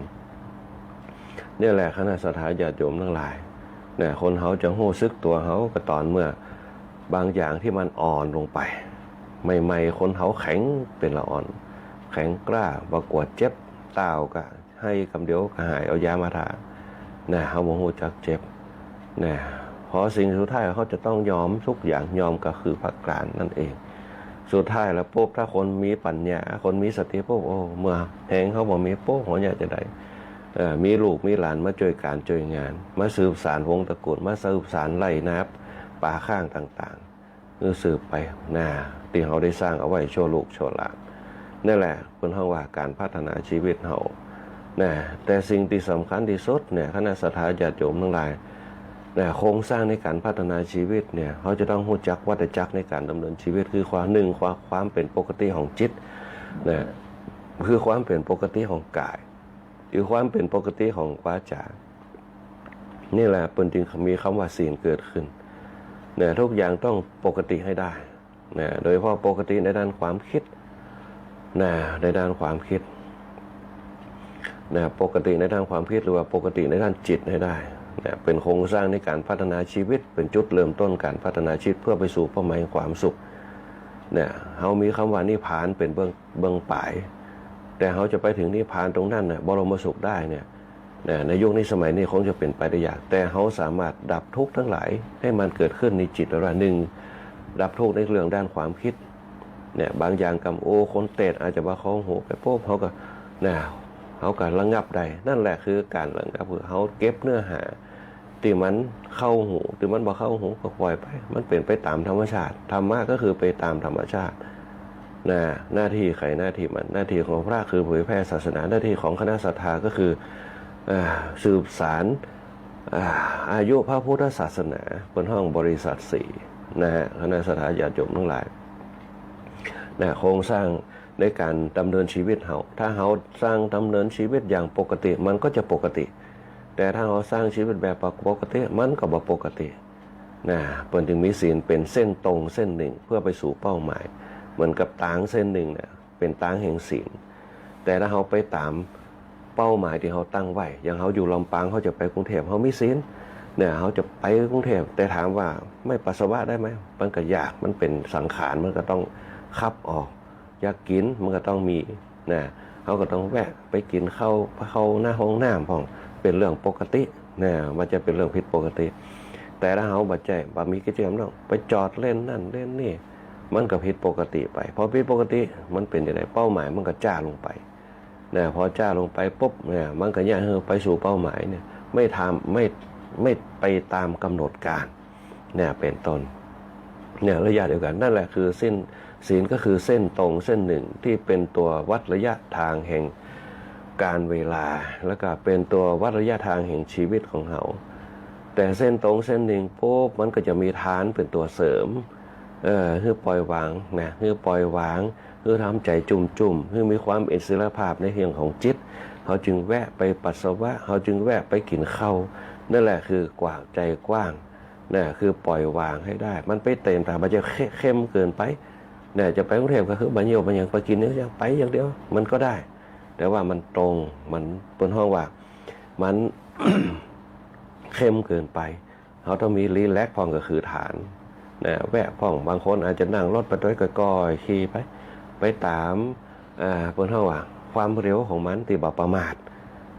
เนี่ยแหละ คณะศรัทธาญาติโยมตังหลาย นะ คนเฮาจะฮู้สึกตั๋วเฮาก็ต๋อนเมื่อ บางอย่างตี้มันอ่อนลงไป ใหม่ๆ คนเฮาแข็งเป๋นละอ่อน แข็งกล้า บ่กั๋วเจ็บ ต้าวก็ไห้กำเดียวก็หาย เอายามาทา นะ เฮาบ่ฮู้จักเจ็บ นะ พอสิ่งสุดท้ายเฮาจะต้องยอมทุกอย่าง ยอมก็คือพระกาลนั่นเอง สุดท้ายแล้วปุ๊บ ถ้าคนมีปัญญา คนมีสติปุ๊บ โอ้ เมื่อแฮงเฮาบ่มีปุ๊บ เฮาอยากจะได้ เอ่อ มีลูกมีหลานมาจ้วยก๋านจ้วยงาน มาสืบสานวงศ์ตระกูล มาสืบสานไร่นาป๋าข้างต่างๆ คือสืบไป นะ ตี้เฮาได้สร้างเอาไว้ชั่วลูกชั่วหลาน นั่นแหละเปิ้นฮ้องว่าก๋านพัฒนาชีวิตเฮา นะ แต่สิ่งตี้สำคัญตี้สุดเนี่ย คณะศรัทธาญาติโยมตังหลาย นะ โครงสร้างในก๋านพัฒนาชีวิตเนี่ย เฮาจะต้องฮู้จักวัฏจักรในก๋านดำเนินชีวิต คือความ หนึ่ง ความ ความเป๋นปกติของจิต นะ คือความเป๋นปกติของกาย คือความเป๋นปกติของวาจา นี่แหละเปิ้นจึงมีกำว่าศีลเกิดขึ้น นะ ทุกอย่างต้องปกติหื้อได้ นะ โดยเฉพาะปกติในด้านความกึ๊ด นะ ในด้านความกึ๊ด นะ ปกติในด้านความกึ๊ด หรือว่าปกติในด้านจิตหื้อได้ นะ เป๋นโครงสร้างในก๋านพัฒนาชีวิต เป๋นจุดเริ่มต้นก๋านพัฒนาชีวิตเพื่อไปสู่เป้าหมายแห่งความสุข นะ เฮามีกำว่านิพพานเป๋นเบื้อง เบื้องป๋าย แต่เฮาจะไปเถิงนิพพานตรงนั้นน่ะ บรมสุขได้เนี่ย นะ ในยุคนี้สมัยนี้คงจะเป๋นไปได้ยาก แต่เฮาสามารถดับทุกข์ตังหลายตี้มันเกิดขึ้นในจิตได้ หนึ่ง ดับทุกข์ในเรื่องด้านความกึ๊ด เนี่ย บางอย่างกำ โอ้ คนเตศอาจจะบ่เข้าหูไปปุ๊บ เฮาก็ นะ เฮาก็ระงับได้ นั่นแหละคือก๋านระงับ คือเฮาเก็บเนื้อหา ตี้มันเข้าหู ตี้มันบ่เข้าหูก็ปล่อยไป มันเป๋นไปต๋ามธรรมชาติ ธรรมะก็คือไปต๋ามธรรมชาติ นะ หน้าตี้ใผหน้าตี้มัน หน้าตี้ของพระคือเผยแผ่ศาสนา หน้าตี้ของคณะศรัทธาก็คือ อ่า สืบสาน อ่า อายุพระพุทธศาสนา เปิ้นฮ้องบริษัทสี่ นะฮะ คณะศรัทธาญาติโยมตังหลาย นะ โครงสร้างในก๋านดำเนินชีวิตเฮา ถ้าเฮาสร้างดำเนินชีวิตอย่างปกติ มันก็จะปกติ แต่ถ้าเฮาสร้างชีวิตแบบบ่ปกติ มันก็บ่ปกติ นะ เปิ้นจึงมีศีลเป๋นเส้นตรงเส้นนึ่ง เพื่อไปสู่เป้าหมาย เหมือนกับตางเส้นนึ่งน่ะ เป๋นตางแห่งศีล แต่ถ้าเฮาไปต๋ามเป้าหมายตี้เฮาตั้งไว้ อย่างเฮาอยู่ลำปาง เฮาจะไปกรุงเทพฯ เฮามีศีล เนี่ย เฮาจะไปกรุงเทพฯ แต่ถามว่าไม่ปัสสาวะได้ไหม มันก็ยาก มันเป๋นสังขาร มันก็ต้องขับออก อยากกิ๋นมันก็ต้องมี นะ เฮาก็ต้องแวะไปกิ๋นข้าว เข้าหน้าห้องน้ำพ่อง เป๋นเรื่องปกติ นะ มันจะเป๋นเรื่องผิดปกติ แต่ถ้าเฮาบ่ใจ้ บ่มีกิจกรรมเนาะ ไปจอดเล่นนั่นเล่นนี่ มันก็ผิดปกติไป พอผิดปกติ มันเป๋นจั่งใด เป้าหมายมันก็จ๊าลงไป นะ พอจ๊าลงไปปุ๊บ เนี่ย มันก็เยียะหื้อไปสู่เป้าหมายเนี่ย ไม่ทำ ไม่ ไม่ไปต๋ามก๋ำหนดก๋าล เนี่ย เป๋นต้น เนี่ย ระยะเดียวกั๋น นั่นแหละคือเส้น ศีลก็คือเส้นตรงเส้นนึ่งตี้เป๋นตั๋ววัดระยะตางแห่งก๋าลเวลา แล้วก็เป๋นตั๋ววัดระยะตางแห่งชีวิตของเฮา แต่เส้นตรงเส้นนึ่งปุ๊บ มันก็จะมีทานเป๋นตั๋วเสริม เออ หื้อปล่อยวางนะ หื้อปล่อยวาง หื้อทำใจ๋จุ่มๆ หื้อมีความอิสรภาพในเรื่องของจิต เฮาจึงแวะไปปัสสาวะ เฮาจึงแวะไปกิ๋นข้าว นั่นแหละคือกว้าง ใจ๋กว้าง นะ คือปล่อยวางหื้อได้ มันไปเต๋มต๋าม มันจะเข้มเกินไป นะ จะไปกรุงเทพฯ ก็คือบ่าเยี่ยวบ่าหยังไปกิ๋นเนี่ย ไปอย่างเดียว มันก็ได้ แต่ว่ามันตรง มันเปิ้นฮ้องว่า มัน เข้มเกินไป เฮาต้องมีรีแลกซ์พ่องก็คือฐานนะ แวะพ่อง บางคนอาจจะนั่งรถไปโดยก้อยๆ ขี่ไป ไปต๋าม อ่า เปิ้นฮ้องว่าความเร็วของมันตี้บ่ประมาท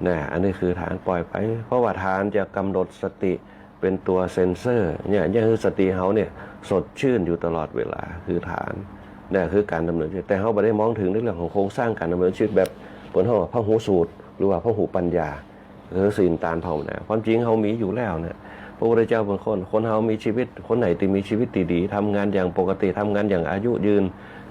นะ อันนี้คือฐาน ปล่อยไป เพราะว่าฐานจะกำหนดสติเป๋นตั๋วเซ็นเซอร์เนี่ย เยียะหื้อสติเฮาเนี่ยสดชื่นอยู่ตลอดเวลา คือฐานนะ คือก๋านดำเนินชีวิต แต่เฮาบ่ได้มองเถิงในเรื่องของโครงสร้างก๋านดำเนินชีวิตแบบเปิ้นฮ้องว่าพหูสูตร หรือว่าพหูปัญญา คือศีล ตาน ภาวนา ความจริงเฮามีอยู่แล้วนะ พระพุทธเจ้าเปิ้นค้น คนเฮามีชีวิต คนไหนตี้มีชีวิตตี้ดี ทำงานอย่างปกติ ทำงานอย่างอายุยืน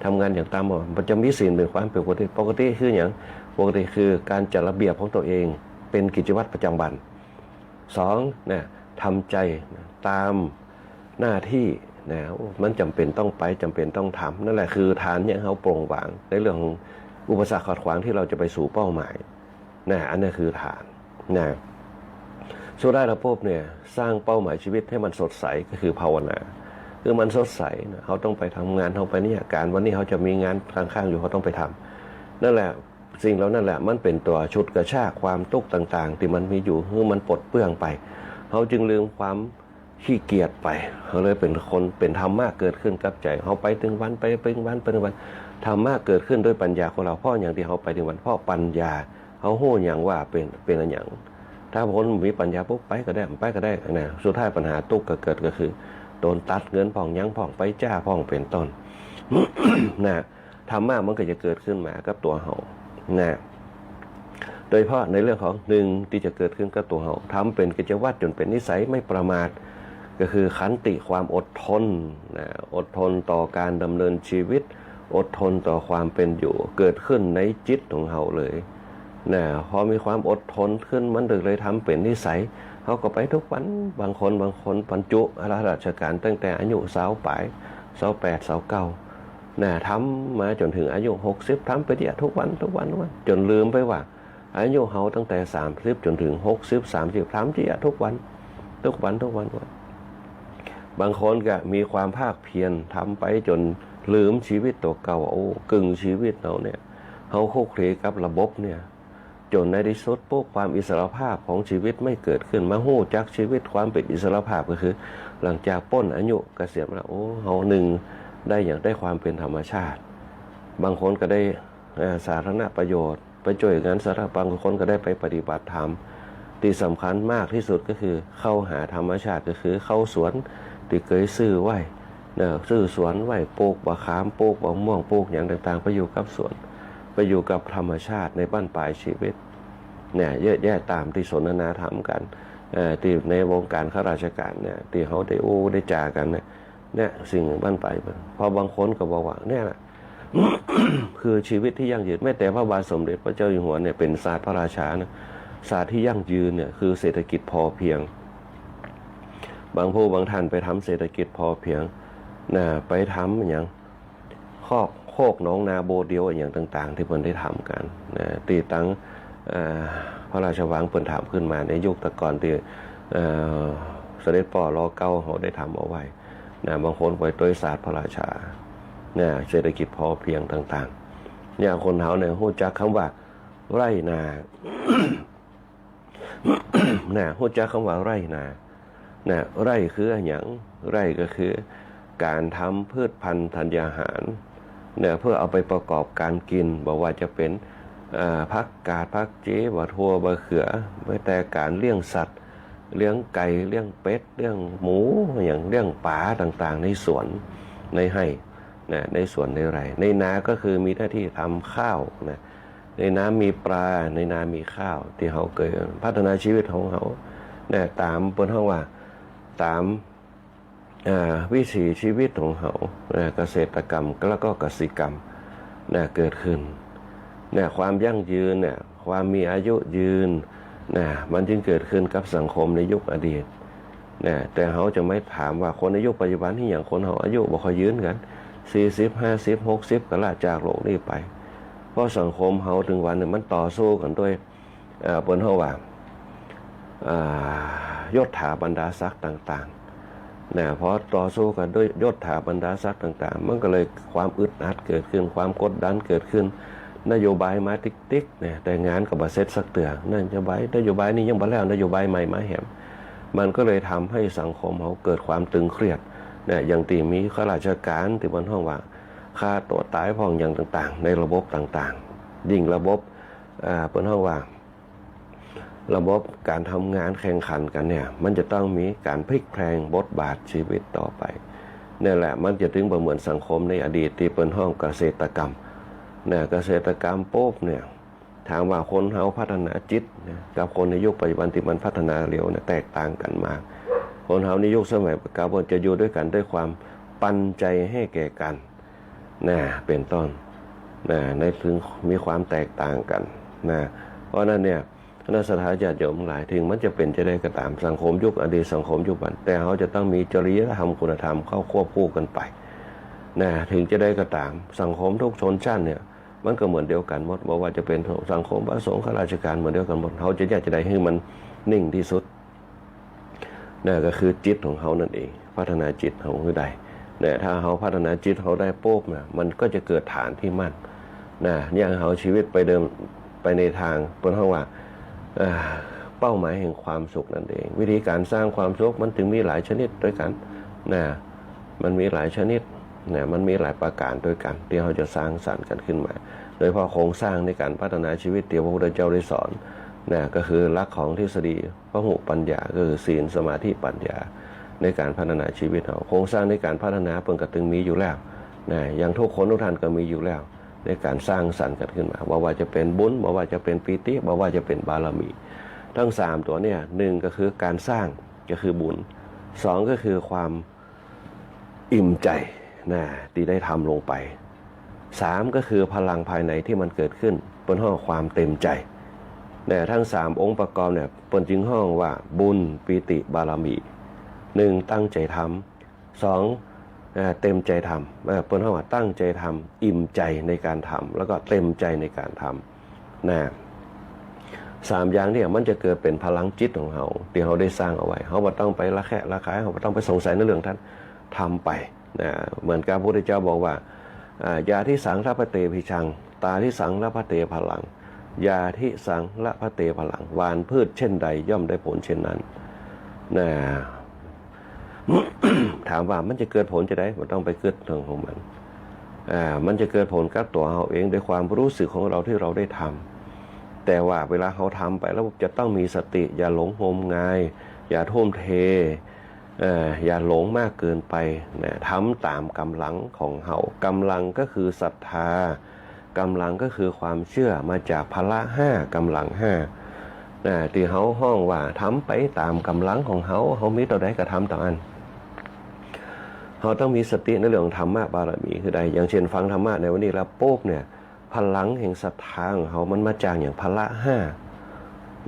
ทำงานอย่างต๋าม มันจะมีศีลเป๋นความปกติ ปกติคือหยัง ปกติคือก๋านจัดระเบียบของตั๋วเอง เป๋นกิจวัตรประจ๋ำวัน สองนะ ทำใจ๋ต๋ามหน้าตี้นะ มันจ๋ำเป๋นต้องไป จ๋ำเป๋นต้องทำ นั่นแหละคือฐานเยียะหื้อเฮาโปร่งวางในเรื่องของอุปสรรคขัดขวางตี้เฮาจะไปสู่เป้าหมาย นะ อันนี้คือฐานนะ สุดท้ายแล้วปุ๊บเนี่ย สร้างเป้าหมายชีวิตหื้อมันสดใสก็คือภาวนา คือมันสดใสนะ เฮาต้องไปทำงาน เฮาไปเนี่ย ก๋านวันนี้เฮาจะมีงานค้างๆ อยู่ เฮาต้องไปทำ นั่นแหละ สิ่งเหล่านั้นแหละ มันเป๋นตั๋วฉุดกระชากความตุ๊กข์ต่างๆ ตี้มันมีอยู่ หื้อมันปลดเปลื้องไป เฮาจึงลืมความขี้เกียจไป เฮาเลยเป๋นคน เป๋นธรรมะเกิดขึ้นกับใจ๋ เฮาไปตึงวัน ไปตึงวัน ไปตึงวัน ธรรมะเกิดขึ้นด้วยปัญญาของเฮา เพราะหยังตี้เฮาไปตึงวัน เพราะปัญญา เฮาฮู้หยังว่าเป๋น เป๋นอะหยัง ถ้าคนมีปัญญาปุ๊บ ไปก็ได้ ไปก็ได้นะ สุดท้ายปัญหาตุ๊กข์ก็เกิด ก็คือโดนตัดเงินพ่องหยังพ่อง ไปจ้าพ่องเป๋นต้น นะ ธรรมะมันก็จะเกิดขึ้นมากับตั๋วเฮานะ โดยเฉพาะในเรื่องของ หนึ่ง ตี้จะเกิดขึ้นกับตั๋วเฮา ทำเป๋นกิจวัตรจ๋นเป๋นนิสัย ไม่ประมาท ก็คือขันติ ความอดทนนะ อดทนต่อก๋านดำเนินชีวิต อดทนต่อความเป๋นอยู่ เกิดขึ้นในจิตของเฮาเลยนะ พอมีความอดทนขึ้น มันเลยทำเป๋นนิสัย เฮาก็ไปทุกวัน บางคน บางคนบรรจุราชก๋านตั้งแต่อายุซาวปลาย ซาวแปด ซาวเก้า นะ ทำมาจ๋นเถิงอายุหกสิบ ทำไปเยียะทุกวัน ทุกวัน ทุกวัน จ๋นลืมไปว่า อายุเฮาตั้งแต่สามสิบจ๋นเถิงหกสิบ สามสิบ ทำเยียะทุกวัน ทุกวัน ทุกวัน ทุกวัน บางคนก็มีความภาคเพียร ทำไปจ๋นลืมชีวิตตั๋วเก่า โอ้ กึ่งชีวิตเฮาเนี่ย เฮาคลุกคลีกับระบบเนี่ย จ๋นในตี้สุดปุ๊บ ความอิสรภาพของชีวิตไม่เกิดขึ้น มาฮู้จักชีวิตความเป๋นอิสรภาพก็คือ หลังจากป๊นอายุเกษียณมาแล้ว โอ้ เฮา หนึ่ง ได้หยัง ได้ความเป๋นธรรมชาติ บางคนก็ได้ เอ่อ สาธารณประโยชน์ ไปจ้วยงานสาธารณะ บางคนก็ได้ไปปฏิบัติธรรม ตี้สำคัญมากตี้สุดก็คือเข้าหาธรรมชาติ ก็คือเข้าสวนตี้เกยซื่อไว้ นะ ซื่อสวนไว้ ปลูกบ่าขาม ปลูกบ่าม่วง ปลูกหยังต่างๆ ไปอยู่กับสวน ไปอยู่กับธรรมชาติในบั้นปลายชีวิต เนี่ย เยอะแยะต๋ามตี้สนทนาธรรมกั๋น เอ่อ ตี้ในวงก๋านข้าราชก๋านเนี่ย ตี้เฮาได้อู้ได้จ๋ากั๋นเนี่ย เนี่ย สิ่งบั้นปลาย เพราะบางคนก็บอกว่า เนี่ยแหละ คือชีวิตตี้ยั่งยืน แม้แต่พระบาทสมเด็จพระเจ้าอยู่หัวเนี่ย เป๋นศาสตร์พระราชานะ ศาสตร์ตี้ยั่งยืนเนี่ย คือเศรษฐกิจพอเพียง บางผู้บางท่านไปทำเศรษฐกิจพอเพียงนะ ไปทำหยัง คอก โคกหนองนาโบเดียวอะหยังต่างๆ ตี้เปิ้นได้ทำกั๋นนะ ตี้ตัง เอ่อ พระราชวังเปิ้นทำขึ้นมาในยุคแต่ก่อนตี้ เอ่อ เสด็จป้อ ร.เก้า เฮาได้ทำเอาไว้นะ บางคนไปตวยศาสตร์พระราชานะ เศรษฐกิจพอเพียงต่างๆ เนี่ย คนเฮาเนี่ยฮู้จักกำว่าไร่นา นะ ฮู้จักกำว่าไร่นา นะ ไร่คืออะหยัง ไร่ก็คือก๋านทำพืชพันธุ์ธัญญาหารเนี่ย เพื่อเอาไปประกอบก๋านกิ๋น บ่ว่าจะเป๋น เอ่อ ผักกาด ผักจี บ่าถั่ว บ่าเขือ แม้แต่ก๋านเลี้ยงสัตว์ เลี้ยงไก่ เลี้ยงเป็ด เลี้ยงหมู อะหยัง เลี้ยงป๋าต่างๆ ในสวน ในไฮ่ นะ ในสวนในไร่ ในนาก็คือมีหน้าตี้ทำข้าวนะ ในนามีปลา ในนามีข้าว ตี้เฮาเกยพัฒนาชีวิตของเฮา นะ ต๋ามเปิ้นฮ้องว่า ต๋าม อ่า วิถีชีวิตของเฮา นะ เกษตรกรรม แล้วก็กสิกรรม นะ เกิดขึ้น นะ ความยั่งยืนเนี่ย ความมีอายุยืน นะ มันจึงเกิดขึ้นกับสังคมในยุคอดีต นะ แต่เฮาจะมาถามว่าคนในยุคปัจจุบันนี่ อย่างคนเฮาอายุบ่ค่อยยืนกั๋น สี่สิบ ห้าสิบ หกสิบ ก็ละจากโลกนี้ไป เพราะสังคมเฮาตึงวันเนี่ย มันต่อสู้กั๋นด้วย เอ่อ เปิ้นฮ้องว่า อ่า ยศถาบรรดาศักดิ์ต่างๆ นะ พอต่อสู้กั๋นด้วยยศถาบรรดาศักดิ์ต่างๆ มันก็เลยความอึดอัดเกิดขึ้น ความกดดันเกิดขึ้น นโยบายมาติ๊กๆ เนี่ย แต่งานก็บ่เสร็จสักเตื้อ นโยบาย นโยบายนี้ยังบ่แล้ว นโยบายใหม่มาแหม มันก็เลยทำให้สังคมเฮาเกิดความตึงเครียด เนี่ย อย่างตี้มีข้าราชการตี้เปิ้นฮ้องว่าฆ่าตั๋วต๋ายพ่องอย่างต่างๆ ในระบบต่างๆ ยิ่งระบบ อ่า เปิ้นฮ้องว่า ระบบก๋านทำงานแข่งขันกั๋นเนี่ย มันจะต้องมีก๋านพลิกแพลงบทบาทชีวิตต่อไป เนี่ยแหละ มันจะตึงบ่เหมือนสังคมในอดีตตี้เปิ้นฮ้องเกษตรกรรม เนี่ย เกษตรกรรมปุ๊บเนี่ย ถามว่าคนเฮาพัฒนาจิตนะ กับคนในยุคปัจจุบันตี้มันพัฒนาเร็วเนี่ย แตกต่างกั๋นมาก คนเฮาในยุคสมัยเก่าเปิ้นจะอยู่ตวยกั๋นตวยความปันใจ๋หื้อแก่กั๋น นะ เป๋นต้น นะ ในเถิงมีความแตกต่างกั๋น นะ เพราะฉะนั้นเนี่ย คณะศรัทธาญาติโยมหลาย เถิงมันจะเป๋นจะใดก็ต๋าม สังคมยุคอดีต สังคมยุคปัจจุบัน แต่เฮาจะต้องมีจริยธรรม คุณธรรมเข้าควบคู่กั๋นไป นะ เถิงจะใดก็ต๋าม สังคมทุกชนชั้นเนี่ย มันก็เหมือนเดียวกั๋นหมด บ่ว่าจะเป๋นสังคมพระสงฆ์ ข้าราชการ เหมือนเดียวกั๋นหมด เฮาจะเยียะจะใดหื้อมันนิ่งตี้สุด นะ ก็คือจิตของเฮานั่นเอง พัฒนาจิตของเฮาหื้อได้ นะ ถ้าเฮาพัฒนาจิตเฮาได้ปุ๊บนะ มันก็จะเกิดฐานตี้มั่น นะ อย่างเฮาชีวิตไปเดิน ไปในตาง เปิ้นฮ้องว่า เอ่อ เป้าหมายแห่งความสุขนั่นเอง วิธีก๋านสร้างความสุขมันจึงมีหลายชนิดตวยกั๋น นะ มันมีหลายชนิด นะ มันมีหลายประก๋านตวยกั๋นตี้เฮาจะสร้างสรรค์กั๋นขึ้นมา โดยเฉพาะโครงสร้างในก๋านพัฒนาชีวิตตี้พระพุทธเจ้าได้สอน นะ ก็คือหลักของทฤษฎีพหุปัญญา ก็คือศีล สมาธิ ปัญญา ในก๋านพัฒนาชีวิตเฮา โครงสร้างในก๋านพัฒนาเปิ้นก็ตึงมีอยู่แล้ว นะ อย่างทุกคนทุกท่านก็มีอยู่แล้ว ในก๋านสร้างสรรค์กั๋นขึ้นมา บ่ว่าจะเป๋นบุญ บ่ว่าจะเป๋นปีติ บ่ว่าจะเป๋นบารมี ตึงสามตั๋วเนี่ย นึ่งก็คือก๋านสร้าง ก็คือบุญ สองก็คือความ อิ่มใจ๋ นะ ตี้ได้ทำลงไป สามก็คือพลังภายในตี้มันเกิดขึ้น เปิ้นฮ้องความเต็มใจ๋ นะ ตึงสามองค์ประกอบเนี่ย เปิ้นจึงฮ้องว่าบุญ ปีติ บารมี นึ่ง ตั้งใจ๋ทำ สอง เอ่อ เต็มใจ๋ทำ เอ่อ เปิ้นฮ้องว่าตั้งใจ๋ทำ อิ่มใจ๋ในก๋านทำ แล้วก็เต็มใจ๋ในก๋านทำ นะ สามอย่างเนี่ยมันจะเกิดเป๋นพลังจิตของเฮา ตี้เฮาได้สร้างเอาไว้ เฮาบ่ต้องไประแคะระคาย เฮาบ่ต้องไปสงสัยในเรื่องตัง ทำไป นะ เหมือนกับพระพุทธเจ้าบอกว่า อ่า ยาทิสังลภเต อภิชฌัง ตาทิสังลภเต พลัง ยาทิสังลภเต พลัง หว่านพืชเช่นใดย่อมได้ผลเช่นนั้น นะ ถามว่ามันจะเกิดผลจะใด บ่ต้องไปกึ๊ดเถิงของมัน อ่า มันจะเกิดผลกับตั๋วเฮาเอง ด้วยความรู้สึกของเฮาตี้เฮาได้ทำ แต่ว่าเวลาเฮาทำไปแล้วจะต้องมีสติ อย่าหลงงมงาย อย่าทุ่มเท เอ่อ อย่าหลงมากเกินไป นะ ทำต๋ามก๋ำลังของเฮา ก๋ำลังก็คือศรัทธา ก๋ำลังก็คือความเจื้อ มาจากพละห้า ก๋ำลังห้า นะ ตี้เฮาฮ้องว่าทำไปต๋ามก๋ำลังของเฮา เฮามีเต้าใดก็ทำเต้าอั้น เฮาต้องมีสติในเรื่องของธรรมะบารมีหื้อได้ อย่างเช่นฟังธรรมะในวันนี้แล้วปุ๊บเนี่ย พลังแห่งศรัทธาของเฮามันมาจากหยัง พละห้า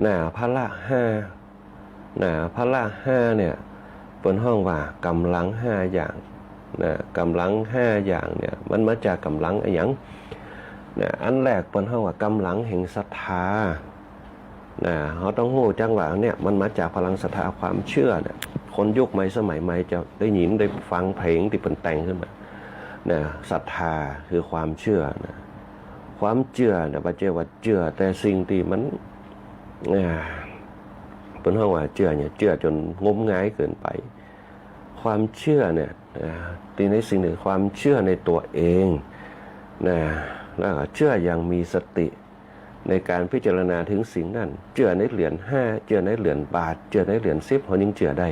นะ พละห้า นะ พละห้าเนี่ย เปิ้นฮ้องว่าก๋ำลังห้าอย่าง นะ ก๋ำลังห้าอย่างเนี่ย มันมาจากก๋ำลังอะหยัง นะ อันแรกเปิ้นฮ้องว่าก๋ำลังแห่งศรัทธา นะ เฮาต้องฮู้จักว่าเนี่ย มันมาจากพลังศรัทธา ความเจื้อเนี่ย คนยุคใหม่สมัยใหม่จะได้ยินได้ฟังเพลงตี้เปิ้นแต่งขึ้นมา นะ ศรัทธาคือความเจื้อ นะ ความเจื้อเนี่ย บ่ใจ้ว่าเจื้อแต่สิ่งตี้มัน อ่า เปิ้นฮ้องว่าเจื้อเนี่ย เจื้อจ๋นงมงายเกินไป ความเจื้อเนี่ย อ่า ตี้ในสิ่งนึ่ง ความเจื้อในตั๋วเอง นะ แล้วก็เจื้ออย่างมีสติ ในก๋านพิจารณาเถิงสิ่งนั้น เจื้อในเหรียญห้า เจื้อในเหรียญบาท เจื้อในเหรียญสิบ เฮายังเจื้อได้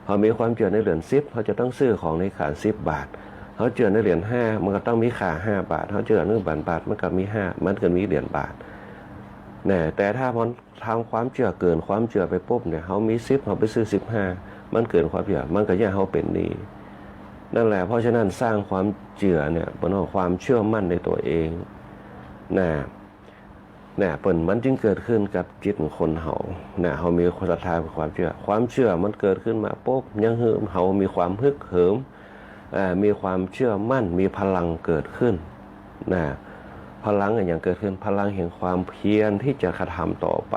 เฮามีความเจื้อในเหรียญสิบ เฮาจะต้องซื้อของในขานสิบบาท เฮาเจื้อในเหรียญห้า มันก็ต้องมีค่าห้าบาท เฮาเจื้อในเหรียญบาท มันก็มีห้า มันก็มีเหรียญบาท นะ แต่ถ้ามันทำความเจื้อเกินความเจื้อไปปุ๊บเนี่ย เฮามีสิบ เฮาไปซื้อสิบห้า มันเกินความเจื้อ มันก็เยียะหื้อเฮาเป๋นหนี้ นั่นแหละ เพราะฉะนั้นสร้างความเจื้อเนี่ย เปิ้นฮ้องความเชื่อมั่นในตั๋วเอง นะ นะ เปิ้น มันจึงเกิดขึ้นกับจิตของคนเฮา นะ เฮามีศรัทธา ความเจื้อ ความเจื้อมันเกิดขึ้นมาปุ๊บ ยังหื้อเฮามีความฮึกเหิม อ่า มีความเชื่อมั่น มีพลังเกิดขึ้น นะ พลังอะหยังเกิดขึ้น พลังแห่งความเพียรที่จะกระทำต่อไป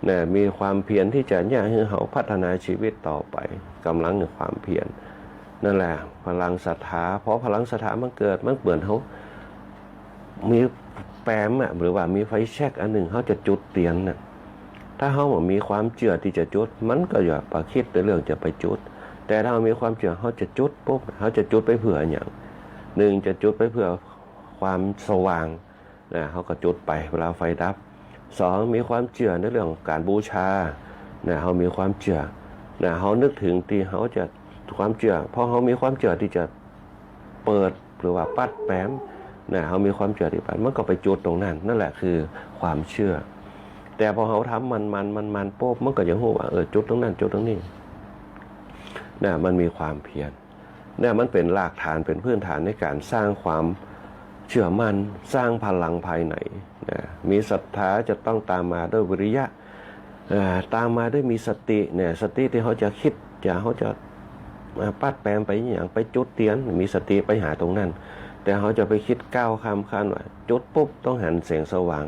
นะ มีความเพียรที่จะเยียะหื้อเฮาพัฒนาชีวิตต่อไป ก๋ำลังแห่งความเพียร นั่นแหละ พลังศรัทธา พอพลังศรัทธามันเกิด มันเหมือนเฮา มีแปมอะ หรือว่ามีไฟแช็กอันนึ่ง เฮาจะจุดเตียนน่ะ ถ้าเฮาบ่มีความเจื้อตี้จะจุด มันก็อย่าไปกึ๊ดในเรื่องจะไปจุด แต่ถ้าเฮามีความเจื้อ เฮาจะจุดปุ๊บ เฮาจะจุดไปเปื้ออะหยัง นึ่ง จะจุดไปเปื้อความสว่าง นะ เฮาก็จุดไปเวลาไฟดับ สอง มีความเจื้อในเรื่องก๋านบูชา นะ เฮามีความเจื้อ นะ เฮานึกเถิงตี้เฮาจะ ความเจื้อ พอเฮามีความเจื้อตี้จะเปิดหรือว่าปัดแปม นะ เฮามีความเจื้อตี้ปัด มันก็ไปจุดตรงนั้น นั่นแหละคือความเจื้อ แต่พอเฮาทำมันๆ มันๆ ปุ๊บ มันก็จะฮู้ว่า เออ จุดตรงนั้น จุดตรงนี้ นะ มันมีความเพียร เนี่ย มันเป๋นรากฐาน เป๋นพื้นฐานในก๋านสร้างความเจื้อมั่น สร้างพลังภายใน นะ มีศรัทธา จะต้องตามมาด้วยวิริยะ เอ่อ ตามมาด้วยมีสติ เนี่ย สติตี้เฮาจะกึ๊ด จะ เฮาจะ อ่า ปัดแปมไปอะหยัง ไปจุดเตียน มีสติไปหาตรงนั้น แต่เฮาจะไปกึ๊ดก้าวข้ามขั้นว่า จุดปุ๊บ ต้องหันแสงสว่าง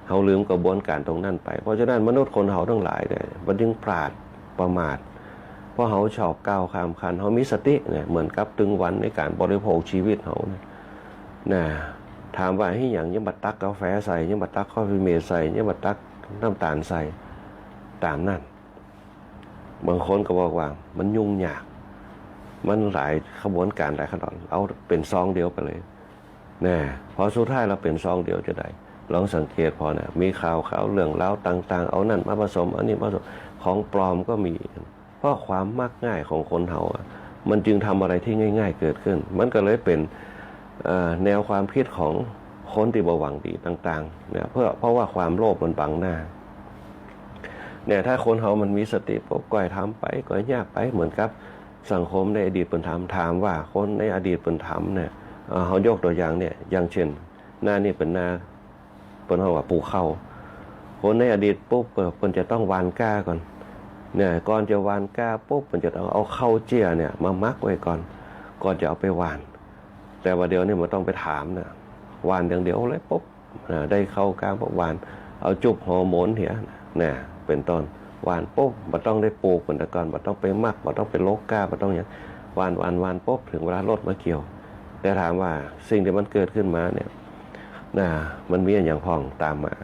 เฮาลืมกระบวนก๋านตรงนั้นไป เพราะฉะนั้นมนุษย์คนเฮาตังหลายเนี่ย มันจึงพลาด ประมาท เพราะเฮาชอบก้าวข้ามขั้น เฮามีสติเนี่ย เหมือนกับตึงวันในก๋านบริโภคจีวิตเฮาเนี่ย นะ ถามว่าเฮ็ดหยัง ยังบ่ตักกาแฟใส่ ยังบ่ตักคอฟฟีเมดใส่ ยังบ่ตักน้ำตาลใส่ ต๋ามนั้น บางคนก็บอกว่ามันยุ่งยาก มันหลายกระบวนก๋าน หลายขั้นต๋อน เอาเป๋นซองเดียวไปเลย นะ พอสุดท้ายแล้วเป๋นซองเดียวจะใด ลองสังเกตผ่อนะ มีข่าว ข่าวเรื่องราวต่างๆ เอานั่นมาผสม เอานี่มาผสม ของปลอมก็มี เพราะความมักง่ายของคนเฮาอะ มันจึงทำอะไรที่ง่ายๆ เกิดขึ้น มันก็เลยเป๋น เอ่อ แนวความกึ๊ดของคนตี้บ่หวังดีต่างๆ เนี่ย เพราะ เพราะว่าความโลภมันบังหน้า เนี่ย ถ้าคนเฮามันมีสติปุ๊บ ก้อยทำไป ก้อยเยียะไป เหมือนกับสังคมในอดีตเปิ้นทำ ถามว่าคนในอดีตเปิ้นทำเนี่ย เอ่อ เฮายกตั๋วอย่างเนี่ย อย่างเจ้น นานี่เป๋นนา เปิ้นฮ้องว่าปลูกข้าว คนในอดีตปุ๊บ เปิ้น เปิ้นจะต้องหว่านกล้าก่อน เนี่ย ก่อนจะหว่านกล้าปุ๊บ เปิ้นจะต้องเอาข้าวเจี้ยเนี่ยมาหมักไว้ก่อน ก่อนจะเอาไปหว่าน แต่ว่าเดี๋ยวนี้บ่ต้องไปถามนะ หว่านอย่างเดียวเลยปุ๊บ อ่า ได้ข้าวกล้าปุ๊บหว่าน เอาจุบฮอร์โมนเหีย นะ เป๋นต้น หว่านปุ๊บ บ่ต้องได้ปลูกเหมือนแต่ก่อน บ่ต้องไปหมัก บ่ต้องไปลกกล้า บ่ต้องหยัง หว่าน หว่าน หว่านปุ๊บ เถิงเวลารถมาเกี่ยว แต่ถามว่าสิ่งตี้มันเกิดขึ้นมาเนี่ย นะ มันมีอะหยังพ่องต๋ามมา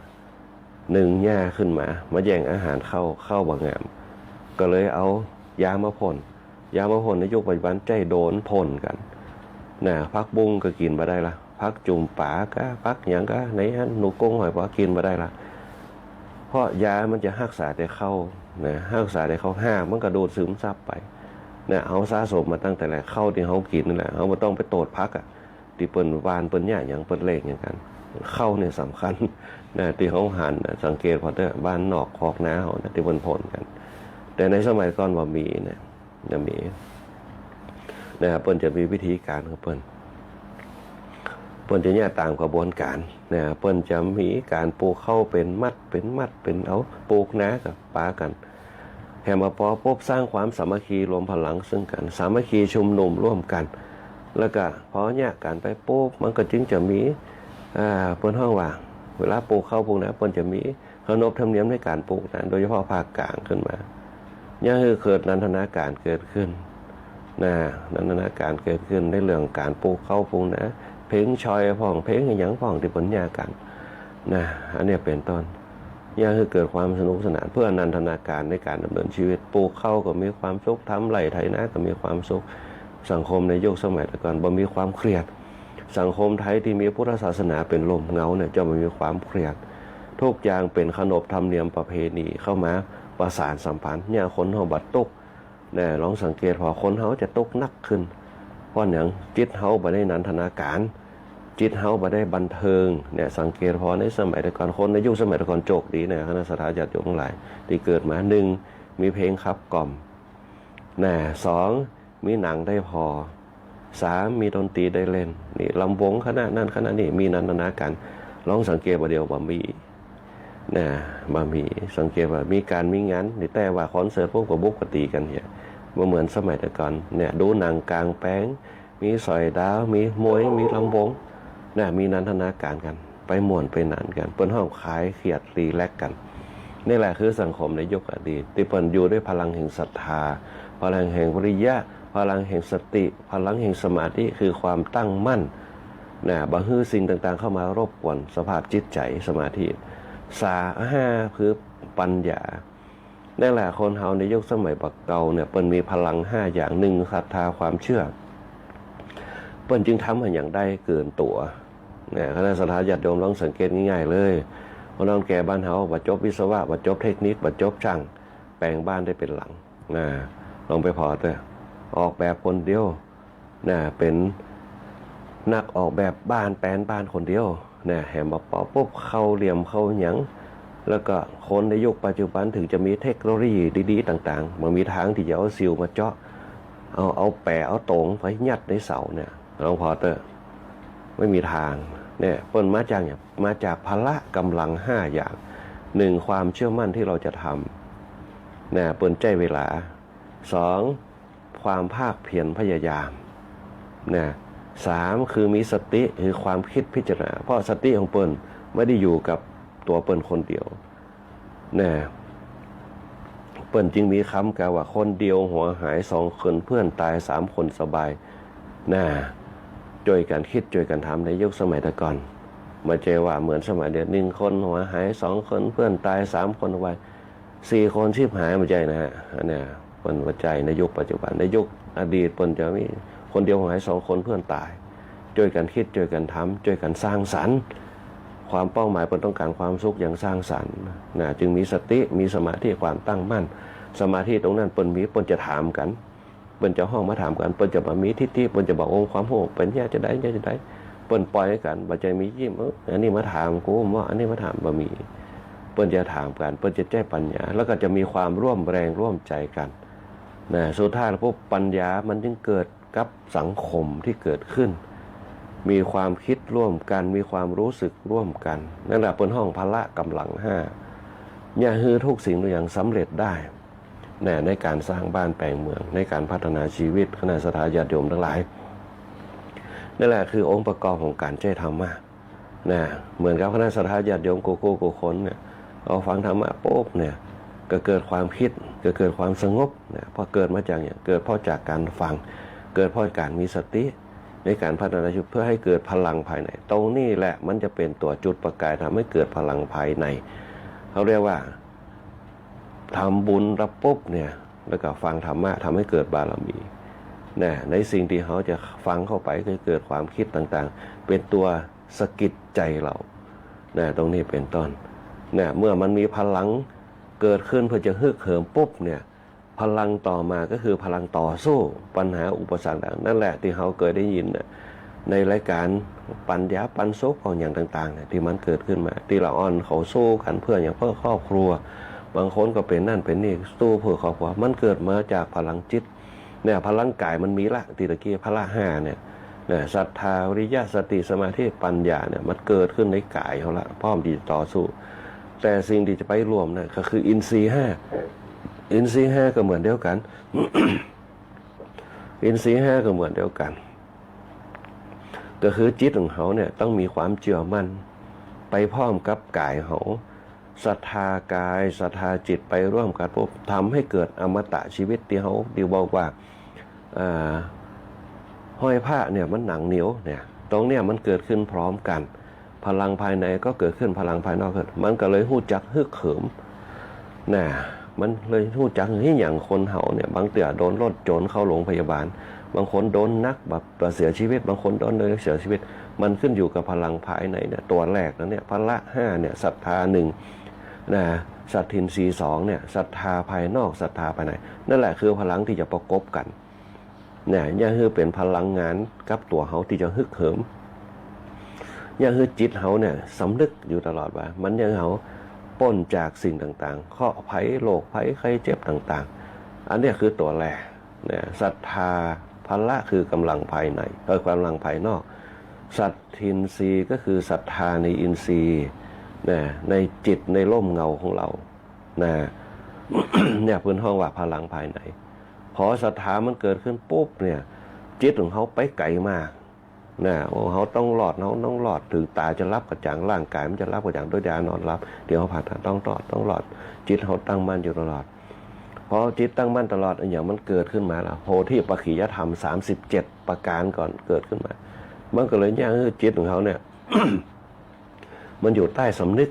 นึ่ง หญ้าขึ้นมา มาแย่งอาหารข้าว ข้าวบ่งาม ก็เลยเอายามาพ่น ยามาพ่นในยุคปัจจุบันใจ๊โดรนพ่นกั๋น นะ ผักบุ้งก็กิ๋นบ่ได้ละ ผักจุ่มป๋าก้า ผักหยังก้า ในหั้น หนูกุ้งหอยปลากิ๋นบ่ได้ละ เพราะยามันจะฮักษาแต่ข้าว นะ ฮักษาแต่ข้าว ฮากมันก็ดูดซึมซับไป นะ เฮาสะสมมาตั้งแต่แรก ข้าวตี้เฮากิ๋นนั่นแหละ เฮาบ่ต้องไปโตษผักอะ ตี้เปิ้นหว่าน เปิ้นเยียะหยัง เปิ้นเล็กหยังกั๋น ข้าวเนี่ยสำคัญ นะ ตี้เฮาหันนะ สังเกตผ่อเต๊อะ บ้านนอกคอกนาเฮานะ ตี้เปิ้นพ่นกั๋น แต่ในสมัยก่อนบ่มีนะ บ่มี นะ เปิ้นจะมีวิธีก๋านของเปิ้น เปิ้นจะเยียะต๋ามกระบวนก๋าน นะ เปิ้นจะมีก๋านปลูกข้าวเป๋นมัด เป๋นมัด เป๋นเอา ปลูกนาก็ปากั๋น แหมปอปุ๊บ สร้างความสามัคคี รวมพลังซึ่งกั๋น สามัคคีชุมนุมร่วมกั๋น แล้วก็พอเยียะกั๋นไปปุ๊บ มันก็จึงจะมี อ่า เปิ้นฮ้องว่า เวลาปลูกข้าวปลูกนา เปิ้นจะมีขนบธรรมเนียมในก๋านปลูกนา โดยเฉพาะภาคกลางขึ้นมา เยียะหื้อเกิดนันทนาก๋านเกิดขึ้น นะ นันทนาก๋านเกิดขึ้นในเรื่องก๋านปลูกข้าวปลูกนา เพลงชอยพ่อง เพลงอะหยังพ่องตี้เปิ้นเยียะกั๋น นะ อันเนี้ยเป๋นต้น เยียะหื้อเกิดความสนุกสนาน เพื่อนันทนาก๋านในก๋านดำเนินจีวิต ปลูกข้าวก็มีความสุข ทำไร่ไถนาก็มีความสุข สังคมในยุคสมัยแต่ก่อนบ่มีความเครียด สังคมไทยตี้มีพุทธศาสนาเป๋นร่มเงาเนี่ย จะบ่มีความเครียด ทุกอย่างเป๋นขนบธรรมเนียมประเพณีเข้ามาประสานสัมพันธ์ เยียะคนเฮาบ่ตุ๊ก นะ ลองสังเกตผ่อ คนเฮาจะตุ๊กหนักขึ้น เพราะหยัง จิตเฮาบ่ได้นันทนาก๋าน จิตเฮาบ่ได้บันเทิง เนี่ย สังเกตผ่อ ในสมัยแต่ก่อน คนในยุคสมัยแต่ก่อนโจคดีนะ คณะศรัทธาญาติโยมตังหลาย ตี้เกิดมา นึ่ง มีเพลงขับกล่อม นะ สอง มีหนังได้ผ่อ สาม มีดนตรีได้เล่น นี่ ลำวงคณะนั้นคณะนี้ มีนันทนาก๋าน ลองสังเกตบ่าเดี๋ยวบ่มี นะ บ่มี สังเกตว่ามีก๋านมีงานนี่ แต่ว่าคอนเสิร์ตปุ๊บก็บุกก็ตี๋กั๋นเหีย บ่เหมือนสมัยแต่ก่อน เนี่ย ดูหนังก๋างแปลง มีสอยดาว มีมวย มีลำวง นะ มีนันทนาก๋านกั๋น ไปม่วนไปหนานกั๋น เปิ้นฮ้องคลายเครียดรีแลกซ์กั๋น นี่แหละคือสังคมในยุคอดีต ตี้เปิ้นอยู่ด้วยพลังแห่งศรัทธา พลังแห่งวิริยะ พลังแห่งสติ พลังแห่งสมาธิ คือความตั้งมั่น นะ บ่หื้อสิ่งต่างๆ เข้ามารบกวนสภาพจิตใจ๋ สมาธิ สา ห้า คือ ปัญญา นั่นแหละ คนเฮาในยุคสมัยบ่าเก่าเนี่ย เปิ้นมีพลังห้าอย่าง หนึ่ง ศรัทธา ความเจื้อ เปิ้นจึงทำหันหยังได้เกินตั๋ว นะ คณะศรัทธาญาติโยมลองสังเกตง่ายๆ เลย คนเฒ่าแก่บ้านเฮา บ่จบวิศวะ บ่จบเทคนิค บ่จบจ้าง แป๋งบ้านได้เป๋นหลัง นะ ลองไปผ่อเต๊อะ ออกแบบคนเดียว นะ เป๋นนักออกแบบบ้าน แปลนบ้านคนเดียว นะ แหมบ่ปอปุ๊บ เข้าเหลี่ยมเข้าหยัง แล้วก็คนในยุคปัจจุบันถึงจะมีเทคโนโลยีดีๆ ต่างๆ บ่มีตางตี้จะเอาสิวมาเจาะ เอา เอาแป๋ เอาต๋งไปยัดในเสาเนี่ย ลองผ่อเต๊อะ บ่มีตาง เนี่ย เปิ้นมาจากหยัง มาจากพละก๋ำลังห้าอย่าง หนึ่ง ความเจื้อมั่นตี้เฮาจะทำ นะ เปิ้นใจ๊เวลา สอง ความภาคเพียรพยายาม นะ สาม คือมีสติ คือความกึ๊ดพิจารณา เพราะสติของเปิ้นบ่ได้อยู่กับตั๋วเปิ้นคนเดียว นะ เปิ้นจึงมีกำกล่าวว่า คนเดียวหัวหาย สองคนเปื้อนตาย สามคนสบาย นะ จ้วยกั๋นกึ๊ด จ้วยกั๋นทำ ในยุคสมัยแต่ก่อน บ่ใจ้ว่าเหมือนสมัยเดี๋ยว หนึ่งคนหัวหาย สองคนเปื้อนตาย สามคนสบาย สี่คนฉิบหาย บ่ใจ้นะฮะ อันเนี้ย เปิ้นบ่ใจ้ในยุคปัจจุบัน ในยุคอดีตเปิ้นจะมีคนเดียวหัวหาย สองคนเปื้อนตาย จ้วยกั๋นกึ๊ด จ้วยกั๋นทำ จ้วยกั๋นสร้างสรรค์ ความเป้าหมายเปิ้นต้องก๋านความสุขอย่างสร้างสรรค์ นะ จึงมีสติ มีสมาธิ ความตั้งมั่น สมาธิตรงนั้นเปิ้นมี เปิ้นจะถามกั๋น เปิ้นจะฮ้องมาถามกั๋น เปิ้นจะบ่มีทิฏฐิ เปิ้นจะบ่องค์ความฮู้ เป๋นเยียะจาใด เยียะจาใด เปิ้นป่อยกั๋น บ่ใจ้มียิ้ม เออ อันนี้มาถามกู บ่ อันนี้มาถาม บ่มี เปิ้นจะถามกั๋น เปิ้นจะใจ๊ปัญญา แล้วก็จะมีความร่วมแรงร่วมใจ๋กั๋น นะ สุดท้ายแล้วปุ๊บ ปัญญามันจึงเกิดกับสังคมตี้เกิดขึ้น มีความกึ๊ดร่วมกั๋น มีความฮู้สึกร่วมกั๋น นั่นแหละเปิ้นฮ้องพละก๋ำลังห้า เยียะหื้อทุกสิ่งทุกอย่างสำเร็จได้ นะ ในก๋านสร้างบ้านแป๋งเมือง ในก๋านพัฒนาชีวิต คณะศรัทธาญาติโยมตังหลาย นั่นแหละคือองค์ประกอบของก๋านใจ๊ธรรมะ นะ เหมือนกับคณะศรัทธาญาติโยมกู้ๆ กู้คนเนี่ย เอาฟังธรรมะปุ๊บเนี่ย ก็เกิดความกึ๊ด ก็เกิดความสงบ นะ เพราะเกิดมาจากหยัง เกิดเพราะจากก๋านฟัง เกิดเพราะก๋านมีสติ ในก๋านพัฒนาชีวิต เพื่อหื้อเกิดพลังภายใน ตรงนี้แหละมันจะเป๋นตั๋วจุดประกายทำหื้อเกิดพลังภายใน เฮาเรียกว่า ทำบุญแล้วปุ๊บเนี่ย แล้วก็ฟังธรรมะ ทำหื้อเกิดบารมี นะ ในสิ่งตี้เฮาจะฟังเข้าไป ก็เกิดความกึ๊ดต่างๆ เป๋นตั๋วสะกิดใจ๋เฮา นะ ตรงนี้เป๋นต้น นะ เมื่อมันมีพลังเกิดขึ้นเพื่อจะฮึกเหิมปุ๊บเนี่ย พลังต่อมาก็คือพลังต่อสู้ปัญหาอุปสรรคต่าง นั่นแหละตี้เฮาเกยได้ยินน่ะ ในรายก๋านปั๋ญญาปันสุขของหยังต่างๆ เนี่ย ตี้มันเกิดขึ้นมา ตี้ละอ่อนเขาสู้กั๋นเพื่อหยัง เพื่อครอบครัว บางคนก็เป๋นนั่นเป๋นนี่ สู้เพื่อครอบครัว มันเกิดมาจากพลังจิต เนี่ย พลังก๋ายมันมีละ ตี้ตะกี้พละห้าเนี่ย นะ ศรัทธา วิริยะ สติ สมาธิ ปัญญาเนี่ย มันเกิดขึ้นในก๋ายเฮาละ พร้อมตี้จะต่อสู้ แต่สิ่งตี้จะไปร่วมน่ะ ก็คืออินทรีย์ห้า อินทรีย์ห้าก็เหมือนเดียวกั๋น อินทรีย์ห้าก็เหมือนเดียวกั๋น ก็คือจิตของเฮาเนี่ยต้องมีความเจื้อมั่นไปพร้อมกับก๋ายเฮา ศรัทธากาย ศรัทธาจิตไปร่วมกั๋นปุ๊บ ทำหื้อเกิดอมตะชีวิตตี้เฮา ตี้บอกว่า อ่า ห้อยพระเนี่ยมันหนังเหนียวเนี่ย ตรงเนี่ยมันเกิดขึ้นพร้อมกั๋น พลังภายในก็เกิดขึ้น พลังภายนอกเกิด มันก็เลยฮู้จักฮึกเหิม นะ มันเลยฮู้จัก คืออย่างคนเฮาเนี่ย บางเตื้อโดนรถโจ๋รเข้าโรงพยาบาล บางคนโดนหนักแบบเสียชีวิต บางคนโดนโดยเสียชีวิต มันขึ้นอยู่กับพลังภายในเนี่ย ตั๋วแรกนั้นเนี่ย พละห้าเนี่ย ศรัทธาหนึ่ง นะ สัตถินทรีย์สองเนี่ย ศรัทธาภายนอก ศรัทธาภายใน นั่นแหละคือพลังตี้จะประกบกั๋น เนี่ย เยียะหื้อเป๋นพลังงานกับตั๋วเฮาตี้จะฮึกเหิม เยียะหื้อจิตเฮาเนี่ยสำนึกอยู่ตลอดว่า มันเยียะหื้อเฮาป๊นจากสิ่งต่างๆ เคราะห์ภัย โรคภัย ไข้เจ็บต่างๆ อันเนี้ยคือตั๋วแรก เนี่ย ศรัทธา พละคือก๋ำลังภายใน เอ่อ ก๋ำลังภายนอก สัตถินทรีย์ก็คือศรัทธาในอินทรีย์ นะ ในจิต ในร่มเงาของเฮา นะ เนี่ย เปิ้นฮ้องว่าพลังภายใน พอศรัทธามันเกิดขึ้นปุ๊บเนี่ย จิตของเฮาไปไก๋มาก นะ โอ้ เฮาต้องรอด เฮาต้องรอด เถิงต๋าจะหลับกระจ่าง ร่างก๋ายมันจะหลับกระจ่าง โดยยานอนหลับ เดี๋ยวเฮาผ่าตัด ต้องรอด ต้องรอด จิตเฮาตั้งมั่นอยู่ตลอด พอจิตตั้งมั่นตลอด อะหยังมันเกิดขึ้นมาละ โพธิปักขิยธรรม สามสิบเจ็ด ประก๋านก่อนเกิดขึ้นมา มันก็เลยเยียะหื้อจิตของเฮาเนี่ย มันอยู่ใต้สำนึก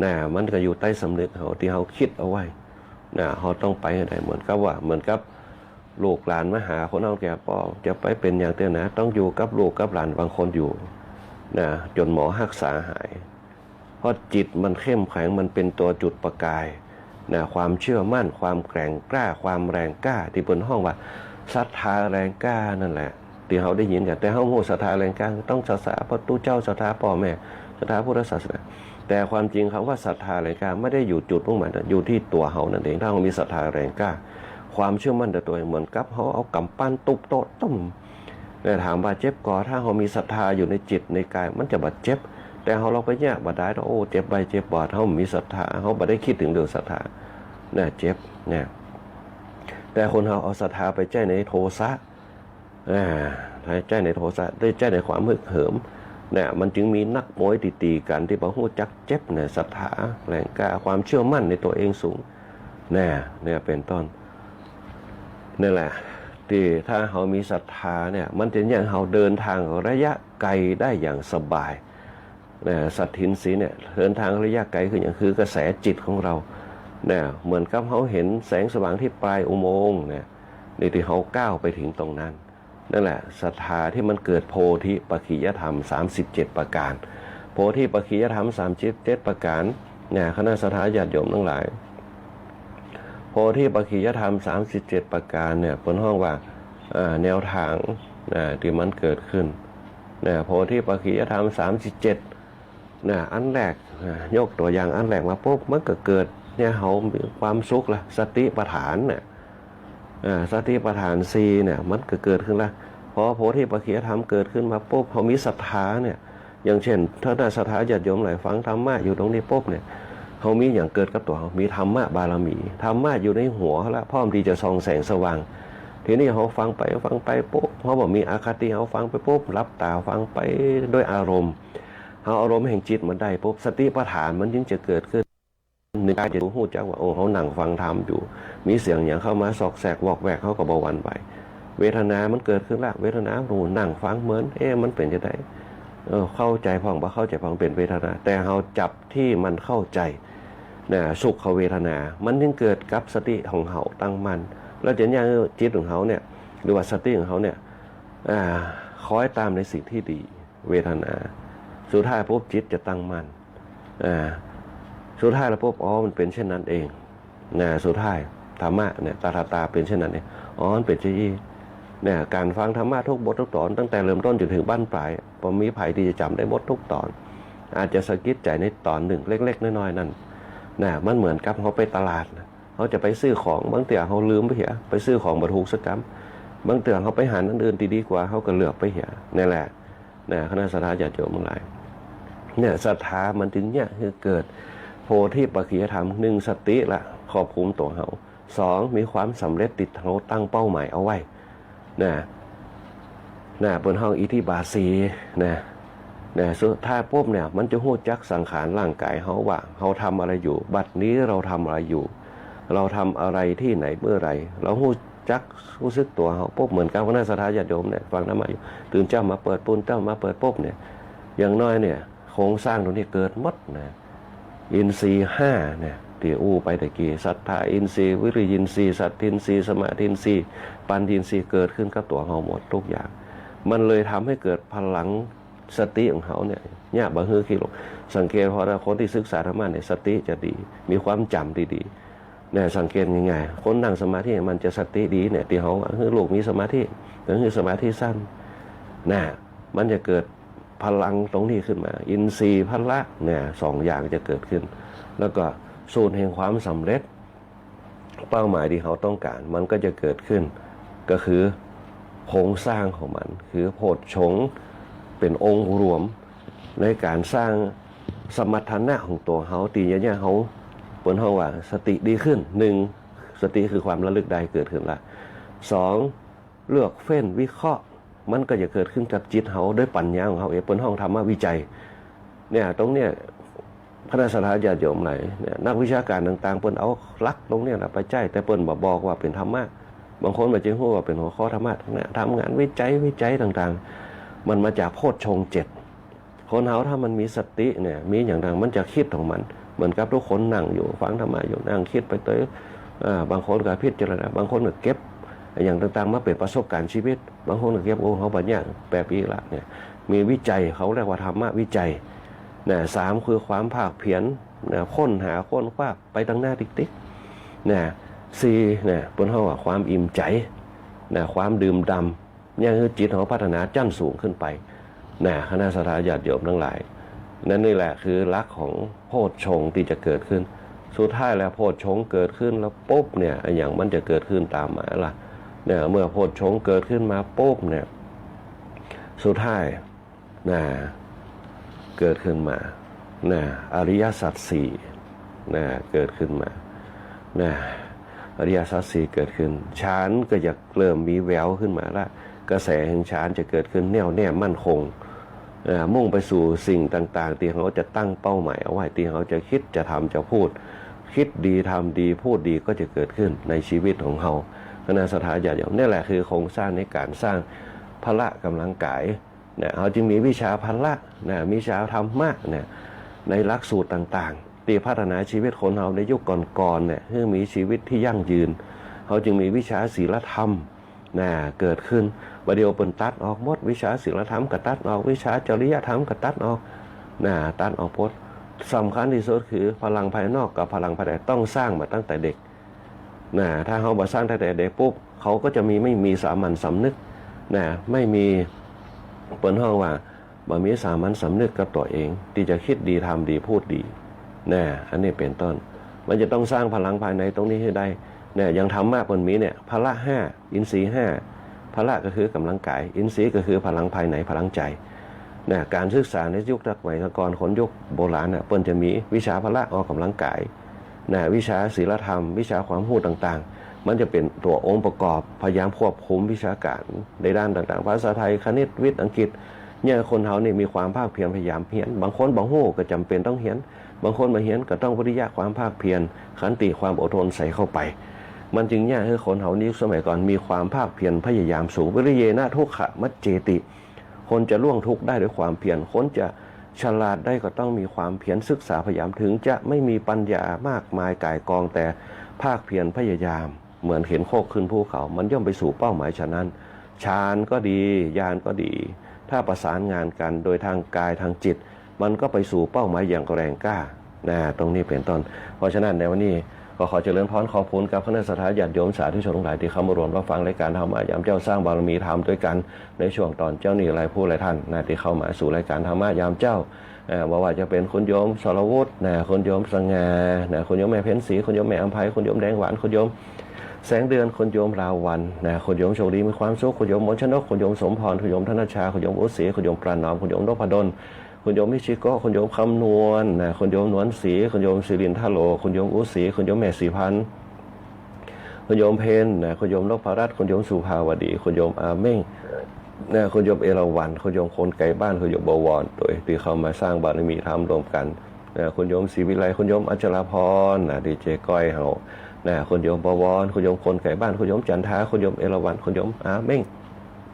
นะ มันก็อยู่ใต้สำนึกเฮาตี้เฮาคิดเอาไว้ นะ เฮาต้องไปหื้อได้ เหมือนกับว่า เหมือนกับลูกหลานมาหาคนเฒ่าแก่ ป้อจะไปเป๋นหยังเตื้อนะ ต้องอยู่กับลูกกับหลานบางคนอยู่ นะ จ๋นหมอฮักษาหาย เพราะจิตมันเข้มแข็ง มันเป๋นตั๋วจุดประกาย นะ ความเชื่อมั่น ความแกร่งกล้า ความแรงกล้า ตี้เปิ้นฮ้องว่าศรัทธาแรงกล้านั่นแหละ ตี้เฮาได้ยินกั๋น แต่เฮาฮู้ศรัทธาแรงกล้า ต้องศรัทธาพระพุทธเจ้า ศรัทธาป้อแม่ ศรัทธาพุทธศาสนา แต่ความจริงคำว่าศรัทธาแรงกล้าไม่ได้อยู่จุดมุ่งหมายนะ อยู่ที่ตั๋วเฮานั่นเอง ถ้าเฮามีศรัทธาแรงกล้า ความเชื่อมั่นในตั๋วเอง เหมือนกับเฮาเอาก๋ำปั้นตุ๊บโต๊ะตุ้ม เนี่ย ถามว่าเจ็บก่อ ถ้าเฮามีศรัทธาอยู่ในจิตในกาย มันจะบ่เจ็บ แต่เฮาลองไปเยียะบ่ดาย โอ้ เจ็บไปเจ็บบ่ เฮาบ่มีศรัทธา เฮาบ่ได้กึ๊ดเถิงเรื่องศรัทธา เนี่ย เจ็บ เนี่ย แต่คนเฮาเอาศรัทธาไปใจ๊ในโทสะ อ่า ใจ๊ในโทสะ ได้ใจ๊ในความฮึกเหิม เนี่ย มันจึงมีนักมวยตี้ตี๋กั๋นตี้บ่ฮู้จักเจ็บเนี่ย ศรัทธาแรงกล้า ความเชื่อมั่นในตั๋วเองสูง เนี่ย เนี่ย เป๋นต้น นี่แหละ ตี้ถ้าเฮามีศรัทธาเนี่ย มันจะเยียะหื้อเฮาเดินทางระยะไกลได้อย่างสบาย นะ สัตถินรีย์เนี่ย เดินทางระยะไกลคือหยัง คือกระแสจิตของเฮา นะ เหมือนกับเฮาหันแสงสว่างตี้ปลายอุโมงค์เนี่ย นี่ตี้เฮาก้าวไปเถิงตรงนั้น นั่นแหละ ศรัทธาตี้มันเกิดโพธิปักขิยธรรม สามสิบเจ็ดประก๋าน โพธิปักขิยธรรม สามสิบเจ็ดประก๋าน นะ คณะศรัทธาญาติโยมตังหลาย โพธิปักขิยธรรม สามสิบเจ็ดประก๋านเนี่ย เปิ้นฮ้องว่า อ่า แนวทาง นะ ตี้มันเกิดขึ้น นะ โพธิปักขิยธรรม สามสิบเจ็ด นะ อันแรก นะ ยกตั๋วอย่างอันแรกมาปุ๊บ มันก็เกิดหื้อเฮามีความสุขละ สติปัฏฐานเนี่ย อ่า สติปัฏฐานสี่เนี่ย มันก็เกิดขึ้นละ พอโพธิปักขิยธรรมเกิดขึ้นมาปุ๊บ เฮามีศรัทธาเนี่ย อย่างเช่น ถ้าศรัทธาญาติโยมหลายฟังธรรมะอยู่ตรงนี้ปุ๊บเนี่ย เฮามีหยังเกิดกับตั๋วเฮา มีธรรมะบารมี ธรรมะอยู่ในหัวละ พร้อมตี้จะส่องแสงสว่าง ทีนี้เฮาฟังไป ฟังไปปุ๊บ เฮาบ่มีอคติ เฮาฟังไปปุ๊บ หลับต๋าฟังไปด้วยอารมณ์ เฮาอารมณ์แห่งจิตมันได้ปุ๊บ สติปัฏฐานมันจึงจะเกิดขึ้น ในกายจะฮู้จักว่า โอ้ เฮานั่งฟังธรรมอยู่ มีเสียงหยังเข้ามาซอกแซกวอกแวก เฮาก็บ่หวั่นไหว เวทนามันเกิดขึ้นละ เวทนา โอ้ นั่งฟังเมิน เอ๊ะ มันเป๋นจะได เออ เข้าใจ๋พ่อง บ่เข้าใจ๋พ่อง เป๋นเวทนา แต่เฮาจับตี้มันเข้าใจ๋ นะ สุขเวทนา มันจึงเกิดกับสติของเฮาตั้งมั่น แล้วจะเยียะหื้อจิตของเฮาเนี่ย หรือว่าสติของเฮาเนี่ย อ่า คอยตามในสิ่งตี้ดี เวทนา สุดท้ายปุ๊บจิตจะตั้งมั่น อ่า สุดท้ายแล้วปุ๊บ อ๋อ มันเป๋นเช่นนั้นเอง นะ สุดท้ายธรรมะเนี่ย ตถาตาเป๋นเช่นนั้นเอง อ๋อ มันเป๋นเช่นอี้ เนี่ย ก๋านฟังธรรมะทุกบททุกต๋อน ตั้งแต่เริ่มต้นจ๋นเถิงบั้นปลาย บ่มีใผตี้จะจ๋ำได้หมดทุกต๋อน อาจจะสะกิดใจ๋ในต๋อนนึ่งเล็กๆ น้อยๆ นั้น นะ มันเหมือนกับเฮาไปตลาดนะ เฮาจะไปซื้อของ บางเตื้อเฮาลืมไปเหีย ไปซื้อของบ่ถูกสักกำ บางเตื้อเฮาไปหันอันอื่นตี้ดีกว่า เฮาก็เลือกไปเหีย นี่แหละ นะ คณะศรัทธาญาติโยมตังหลาย เนี่ย ศรัทธามันจึงเยียะหื้อเกิดโพธิปักขิยธรรม นึ่ง สติละ ควบคุมตั๋วเฮา สอง มีความสำเร็จตี้เฮาตั้งเป้าหมายเอาไว้ นะ นะ เปิ้นฮ้องอิทธิบาทสี่ นะ นะ สุดท้ายปุ๊บเนี่ย มันจะฮู้จักสังขารร่างก๋ายเฮาว่า เฮาทำอะไรอยู่ บัดนี้เราทำอะไรอยู่ เราทำอะไรตี้ไหนเมื่อไหร่ เฮาฮู้จัก ฮู้สึกตั๋วเฮาปุ๊บ เหมือนกับคณะศรัทธาญาติโยมเนี่ย ฟังธรรมะอยู่ ตื่นเจ๊ามาเปิดปุ้น เจ๊ามาเปิดปุ๊บเนี่ย อย่างน้อยเนี่ย โครงสร้างตรงนี้เกิดหมดนะ อินทรีย์ห้าเนี่ย ตี้อู้ไปตะกี้ ศรัทธาอินทรีย์ วิริยินทรีย์ สัตถินทรีย์ สมาธินทรีย์ ปัญญินทรีย์ เกิดขึ้นกับตั๋วเฮาหมดทุกอย่าง มันเลยทำให้เกิดพลังสติของเฮาเนี่ย เยียะบ่หื้อขี้หลง สังเกตเถาะนะ คนตี้ศึกษาธรรมะเนี่ย สติจะดี มีความจ๋ำตี้ดี เนี่ย สังเกตง่ายๆ คนนั่งสมาธิมันจะสติดีเนี่ย ตี้เฮาหื้อลูกมีสมาธิ หื้อสมาธิสั้น นะ มันจะเกิดพลังตรงนี้ขึ้นมา อินทรีย์พละเนี่ย สองอย่างจะเกิดขึ้น แล้วก็สูตรแห่งความสำเร็จ เป้าหมายตี้เฮาต้องก๋าน มันก็จะเกิดขึ้น ก็คือโครงสร้างของมัน คือโพชฌงค์ เป๋นองค์รวม ในก๋านสร้างสมรรถนะของตั๋วเฮา ตี้จะเยียะหื้อเฮา เปิ้นฮ้องว่าสติดีขึ้น นึ่ง สติคือความระลึกได้เกิดขึ้นละ สอง เลือกเฟ้นวิเคราะห์ มันก็จะเกิดขึ้นกับจิตเฮาด้วยปัญญาของเฮาเอง เปิ้นฮ้องธรรมวิจัย เนี่ย ตรงเนี้ย คณะศรัทธาญาติโยมหลายเนี่ย นักวิชาก๋านต่างๆ เปิ้นเอาหลักตรงเนี้ยแหละไปใจ๊ แต่เปิ้นบ่บอกว่าเป๋นธรรมะ บางคนบ่าจะฮู้ว่าเป๋นหัวข้อธรรมะ เนี่ย ทำงานวิจัย วิจัยต่างๆ มันมาจากโพชฌงค์เจ็ด คนเฮาถ้ามันมีสติเนี่ย มีอย่างใดมันจะกึ๊ดของมัน เหมือนกับทุกคนนั่งอยู่ฟังธรรมะอยู่ นั่งกึ๊ดไปตวย อ่า บางคนก็พิจารณา บางคนก็เก็บอย่างต่างๆ มาเป๋นประสบการณ์ชีวิต บางคนก็เก็บ โอ้ เฮาบ่ยากแบบอี้ละเนี่ย มีวิจัย เขาเรียกว่าธรรมวิจัย นะ สาม คือความภาคเพียร นะ ค้นหาค้นคว้าไปตังหน้าติ๊กๆ นะ สี่ นะ เปิ้นฮ้องว่าความอิ่มใจ๋ นะ ความดื่มด่ำ เนี่ยหื้อจิตเฮาพัฒนาจั้นสูงขึ้นไป นะ คณะศรัทธาญาติโยมตังหลาย นั่นนี่แหละคือหลักของโพชฌงค์ตี้จะเกิดขึ้น สุดท้ายแล้วโพชฌงค์เกิดขึ้นแล้วปุ๊บเนี่ย อะหยังมันจะเกิดขึ้นต๋ามมาล่ะ เนี่ย เมื่อโพชฌงค์เกิดขึ้นมาปุ๊บเนี่ย สุดท้าย นะ เกิดขึ้นมา นะ อริยสัจสี่ นะ เกิดขึ้นมา นะ อริยสัจสี่เกิดขึ้น ฌานก็จะเริ่มมีแววขึ้นมาละ กระแสแห่งฌานจะเกิดขึ้นแน่วแน่มั่นคง เอ่อ มุ่งไปสู่สิ่งต่างๆ ตี้เฮาจะตั้งเป้าหมายเอาไว้ ตี้เฮาจะกึ๊ด จะทำ จะพูด กึ๊ดดี ทำดี พูดดี ก็จะเกิดขึ้นในชีวิตของเฮา คณะศรัทธาญาติโยม นี่แหละคือโครงสร้างในก๋านสร้างพละก๋ำลังกาย เนี่ย เฮาจึงมีวิชาพละ นะ วิชาธรรมะ เนี่ย ในหลักสูตรต่างๆ ตี้พัฒนาชีวิตคนเฮาในยุคก่อนๆ เนี่ย หื้อมีชีวิตตี้ยั่งยืน เฮาจึงมีวิชาศีลธรรม นะ เกิดขึ้น บ่าเดี่ยวเปิ้นตัดออกหมด วิชาศีลธรรมก็ตัดออก วิชาจริยธรรมก็ตัดออก นะ ตัดออกหมด สำคัญตี้สุดคือพลังภายนอกกับพลังภายในต้องสร้างมาตั้งแต่เด็ก นะ ถ้าเฮาบ่สร้างตั้งแต่เด็กปุ๊บ เขาก็จะมี ไม่มีสามัญสำนึก นะ ไม่มี เปิ้นฮ้องว่า บ่มีสามัญสำนึกกับตั๋วเอง ตี้จะกึ๊ดดี ทำดี พูดดี นะ อันนี้เป๋นต้น มันจะต้องสร้างพลังภายในตรงนี้หื้อได้ นะ อย่างธรรมะเปิ้นมีเนี่ย พละห้า อินทรีย์ห้า พละก็คือก๋ำลังกาย อินทรีย์ก็คือพลังภายใน พลังใจ๋ นะ ก๋านศึกษาในยุคสมัยก่อน คนยุคโบราณน่ะ เปิ้นจะมีวิชาพละออกก๋ำลังกาย นะ วิชาศีลธรรม วิชาความฮู้ต่างๆ มันจะเป๋นตั๋วองค์ประกอบ พยายามควบคุมวิชาก๋านในด้านต่างๆ ภาษาไทย คณิต วิทย์ อังกฤษ เนี่ย คนเฮานี่มีความภาคเพียรพยายามเฮียน บางคนบ่ฮู้ก็จ๋ำเป๋นต้องเฮียน บางคนบ่เฮียนก็ต้องวิริยะ ความภาคเพียร ขันติ ความอดทนใส่เข้าไป มันจึงเยียะหื้อคนเฮาในยุคสมัยก่อนมีความภาคเพียรพยายามสูง วิริเยนะทุกขมัจเจติ คนจะล่วงทุกข์ได้ด้วยความเพียร คนจะฉลาดได้ก็ต้องมีความเพียรศึกษาพยายาม ถึงจะไม่มีปัญญามากมายก่ายกอง แต่ภาคเพียรพยายาม เหมือนเข็นโคกขึ้นภูเขา มันย่อมไปสู่เป้าหมายฉะนั้น ฌานก็ดี ญาณก็ดี ถ้าประสานงานกันโดยทางกายทางจิต มันก็ไปสู่เป้าหมายอย่างแรงกล้า นะ ตรงนี้เป๋นต้น เพราะฉะนั้นในวันนี้ก็ขอเจริญพรขอบคุณกับคณะศรัทธาญาติโยมสาธุชนทั้งหลายตี้เข้ามารวมรับฟังรายก๋านธรรมะยามเจ๊า สร้างบารมีธรรมตวยกั๋นในช่วงต๋อนเจ๊านี้ หลายผู้หลายต้านนะ ตี้เข้ามาสู่รายก๋านธรรมะยามเจ๊า เอ่อ บ่ว่าจะเป๋นคุณโยมสรวุฒินะ คุณโยมสง่านะ คุณโยมแม่เพ็ญศรี คุณโยมแม่อำไพ คุณโยมแดงหวาน คุณโยมแสงเดือน คุณโยมลาวัลย์นะ คุณโยมโชคดีมีความสุข คุณโยมมนต์ชนก คุณโยมสมพร คุณโยมธนชชา คุณโยมอุศรี คุณโยมประนอม คุณโยมนพดล คุณโยมมิชิโกะ คุณโยมคำนวณนะ คุณโยมนวลศรี คุณโยมสิรินทโล คุณโยมอุศรี คุณโยมแม่ศรีพันธ์ คุณโยมเพ็ญนะ คุณโยมนพรัตน์ คุณโยมสุภาวดี คุณโยมอาเม่งนะ คุณโยมเอราวัณ คุณโยมคนไกลบ้าน คุณโยมบวร ตวยตี้เข้ามาสร้างบารมีธรรมรวมกั๋นนะ คุณโยมศรีวิไล คุณโยมอัชราพรนะ ดีเจก้อยเฮานะ คุณโยมบวร คุณโยมคนไกลบ้าน คุณโยมจันทา คุณโยมเอราวัณ คุณโยมอาเม่ง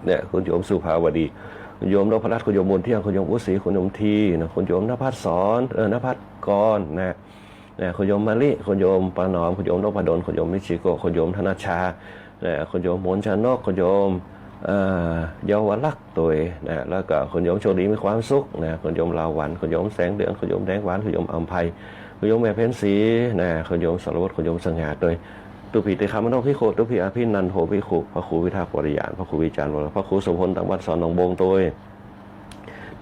นะ คุณโยมสุภาวดี คุณโยมนพรัตน์ คุณโยมบุญเที่ยง คุณโยมอุศรี คุณโยมทีนะ คุณโยมนภัสสร เอ่อ นภัสกรนะ นะ คุณโยมมะลิ คุณโยมประนอม คุณโยมนพดล คุณโยมมิชิโกะ คุณโยมธนชชา นะ คุณโยมมนต์ชนก คุณโยม เอ่อ เยาวลักษณ์ตวยนะ แล้วก็คุณโยมโชคดีมีความสุขนะ คุณโยมลาวัลย์ คุณโยมแสงเดือน คุณโยมแดงหวาน คุณโยมอำไพ คุณโยมแม่เพ็ญศรีนะ คุณโยมสรวุฒิ คุณโยมสง่าตวย ตุ๊ผีเตชะมโนภิกขุ ตุ๊ผีอภินันโทภิกขุ พระครูวิทักษ์วรญาณ พระครูวิจารณ์วร พระครูโสภณ ตังวัดสอนหนองบงตวย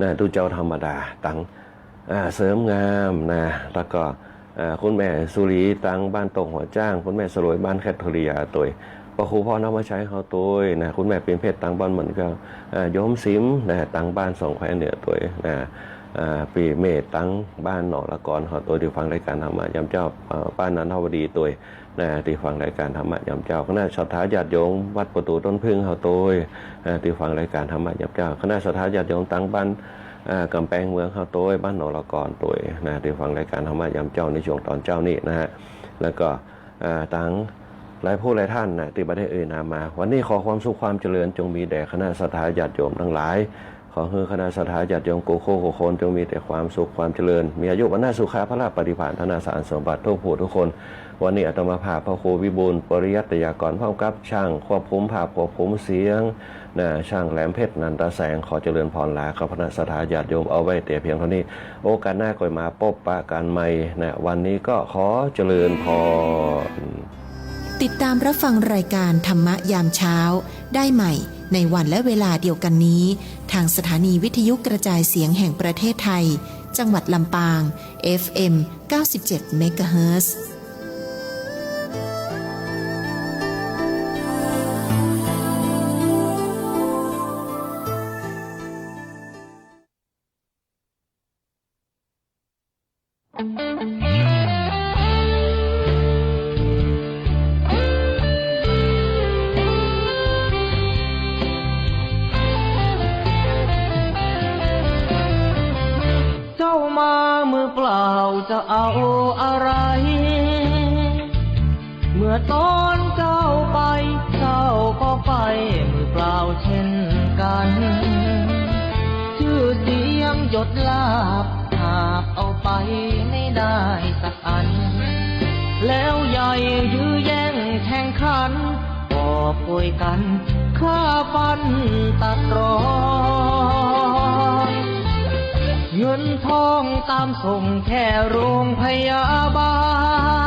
นะ ตุ๊เจ้าธรรมดา ตัง อ่า เสริมงามนะ แล้วก็ อ่า คุณแม่สุรีตังบ้านตงหัวจ้าง คุณแม่สลวยบ้านแคทเธอรียาตวย พระครูพ่อธรรมชัยเฮาตวยนะ คุณแม่ปิ่นเพชรตังบ้านเหมือนกัน อ่า โยมสิมนะ ตังบ้านสองแควเหนือตวยนะ อ่า ปี้เมธตังบ้านหนองละกอนเฮาตวย ตี้ฟังรายก๋านธรรมะยามเจ๊า อ่า ป้านันทวดีตวยนะ ตี้ฟังรายก๋านธรรมะยามเจ๊า คณะศรัทธาญาติโยมวัดประตูต้นผึ้งเฮาตวยนะ ตี้ฟังรายก๋านธรรมะยามเจ๊า คณะศรัทธาญาติโยมตังบ้าน อ่า ก๋ำแปงเมืองเฮาตวย บ้านหนองละกอนตวยนะ ตี้ฟังรายก๋านธรรมะยามเจ๊าในช่วงต๋อนเจ๊านี้นะฮะ แล้วก็ อ่า ตังหลายผู้หลายต้านนะ ตี้บ่ได้เอ่ยนามมา วันนี้ขอความสุขความเจริญจงมีแด่คณะศรัทธาญาติโยมตังหลาย ขอหื้อคณะศรัทธาญาติโยมกู้คู่กู้คน จงมีแต่ความสุขความเจริญ มีอายุ วรรณะ สุขะ พละ ปฏิภาณ ธนสารสมบัติทุกผู้ทุกคน วันนี้อาตมาภาพพระครูวิบูลย์ ปริยัตยากร พร้อมกับช่างควบคุมภาพควบคุมเสียงนะ ช่างแหลมเพชร นันทแสง ขอเจริญพรลากับคณะศรัทธาญาติโยมเอาไว้แต่เพียงเท่านี้ โอกาสหน้าค่อยมาปะกั๋นใหม่นะ วันนี้ก็ขอเจริญพร ติดตามรับฟังรายการธรรมะยามเช้าได้ใหม่ในวันและเวลาเดียวกันนี้ ทางสถานีวิทยุกระจายเสียงแห่งประเทศไทย จังหวัดลำปาง เอฟเอ็ม เก้าสิบเจ็ด เมกะเฮิรตซ์ เจ้ามามือเปล่าจะเอาอะไร เมื่อตอนเจ้าไป เจ้าก็ไปมือเปล่าเช่นกัน ชื่อเสียงยศลาภหาบเอาไปไม่ได้สักอัน แล้วใหญ่ยื้อแย่งแข่งขัน กอบโกยกั๋นฆ่าฟันตัดรอน เงินทองตามส่งแค่โรงพยาบาล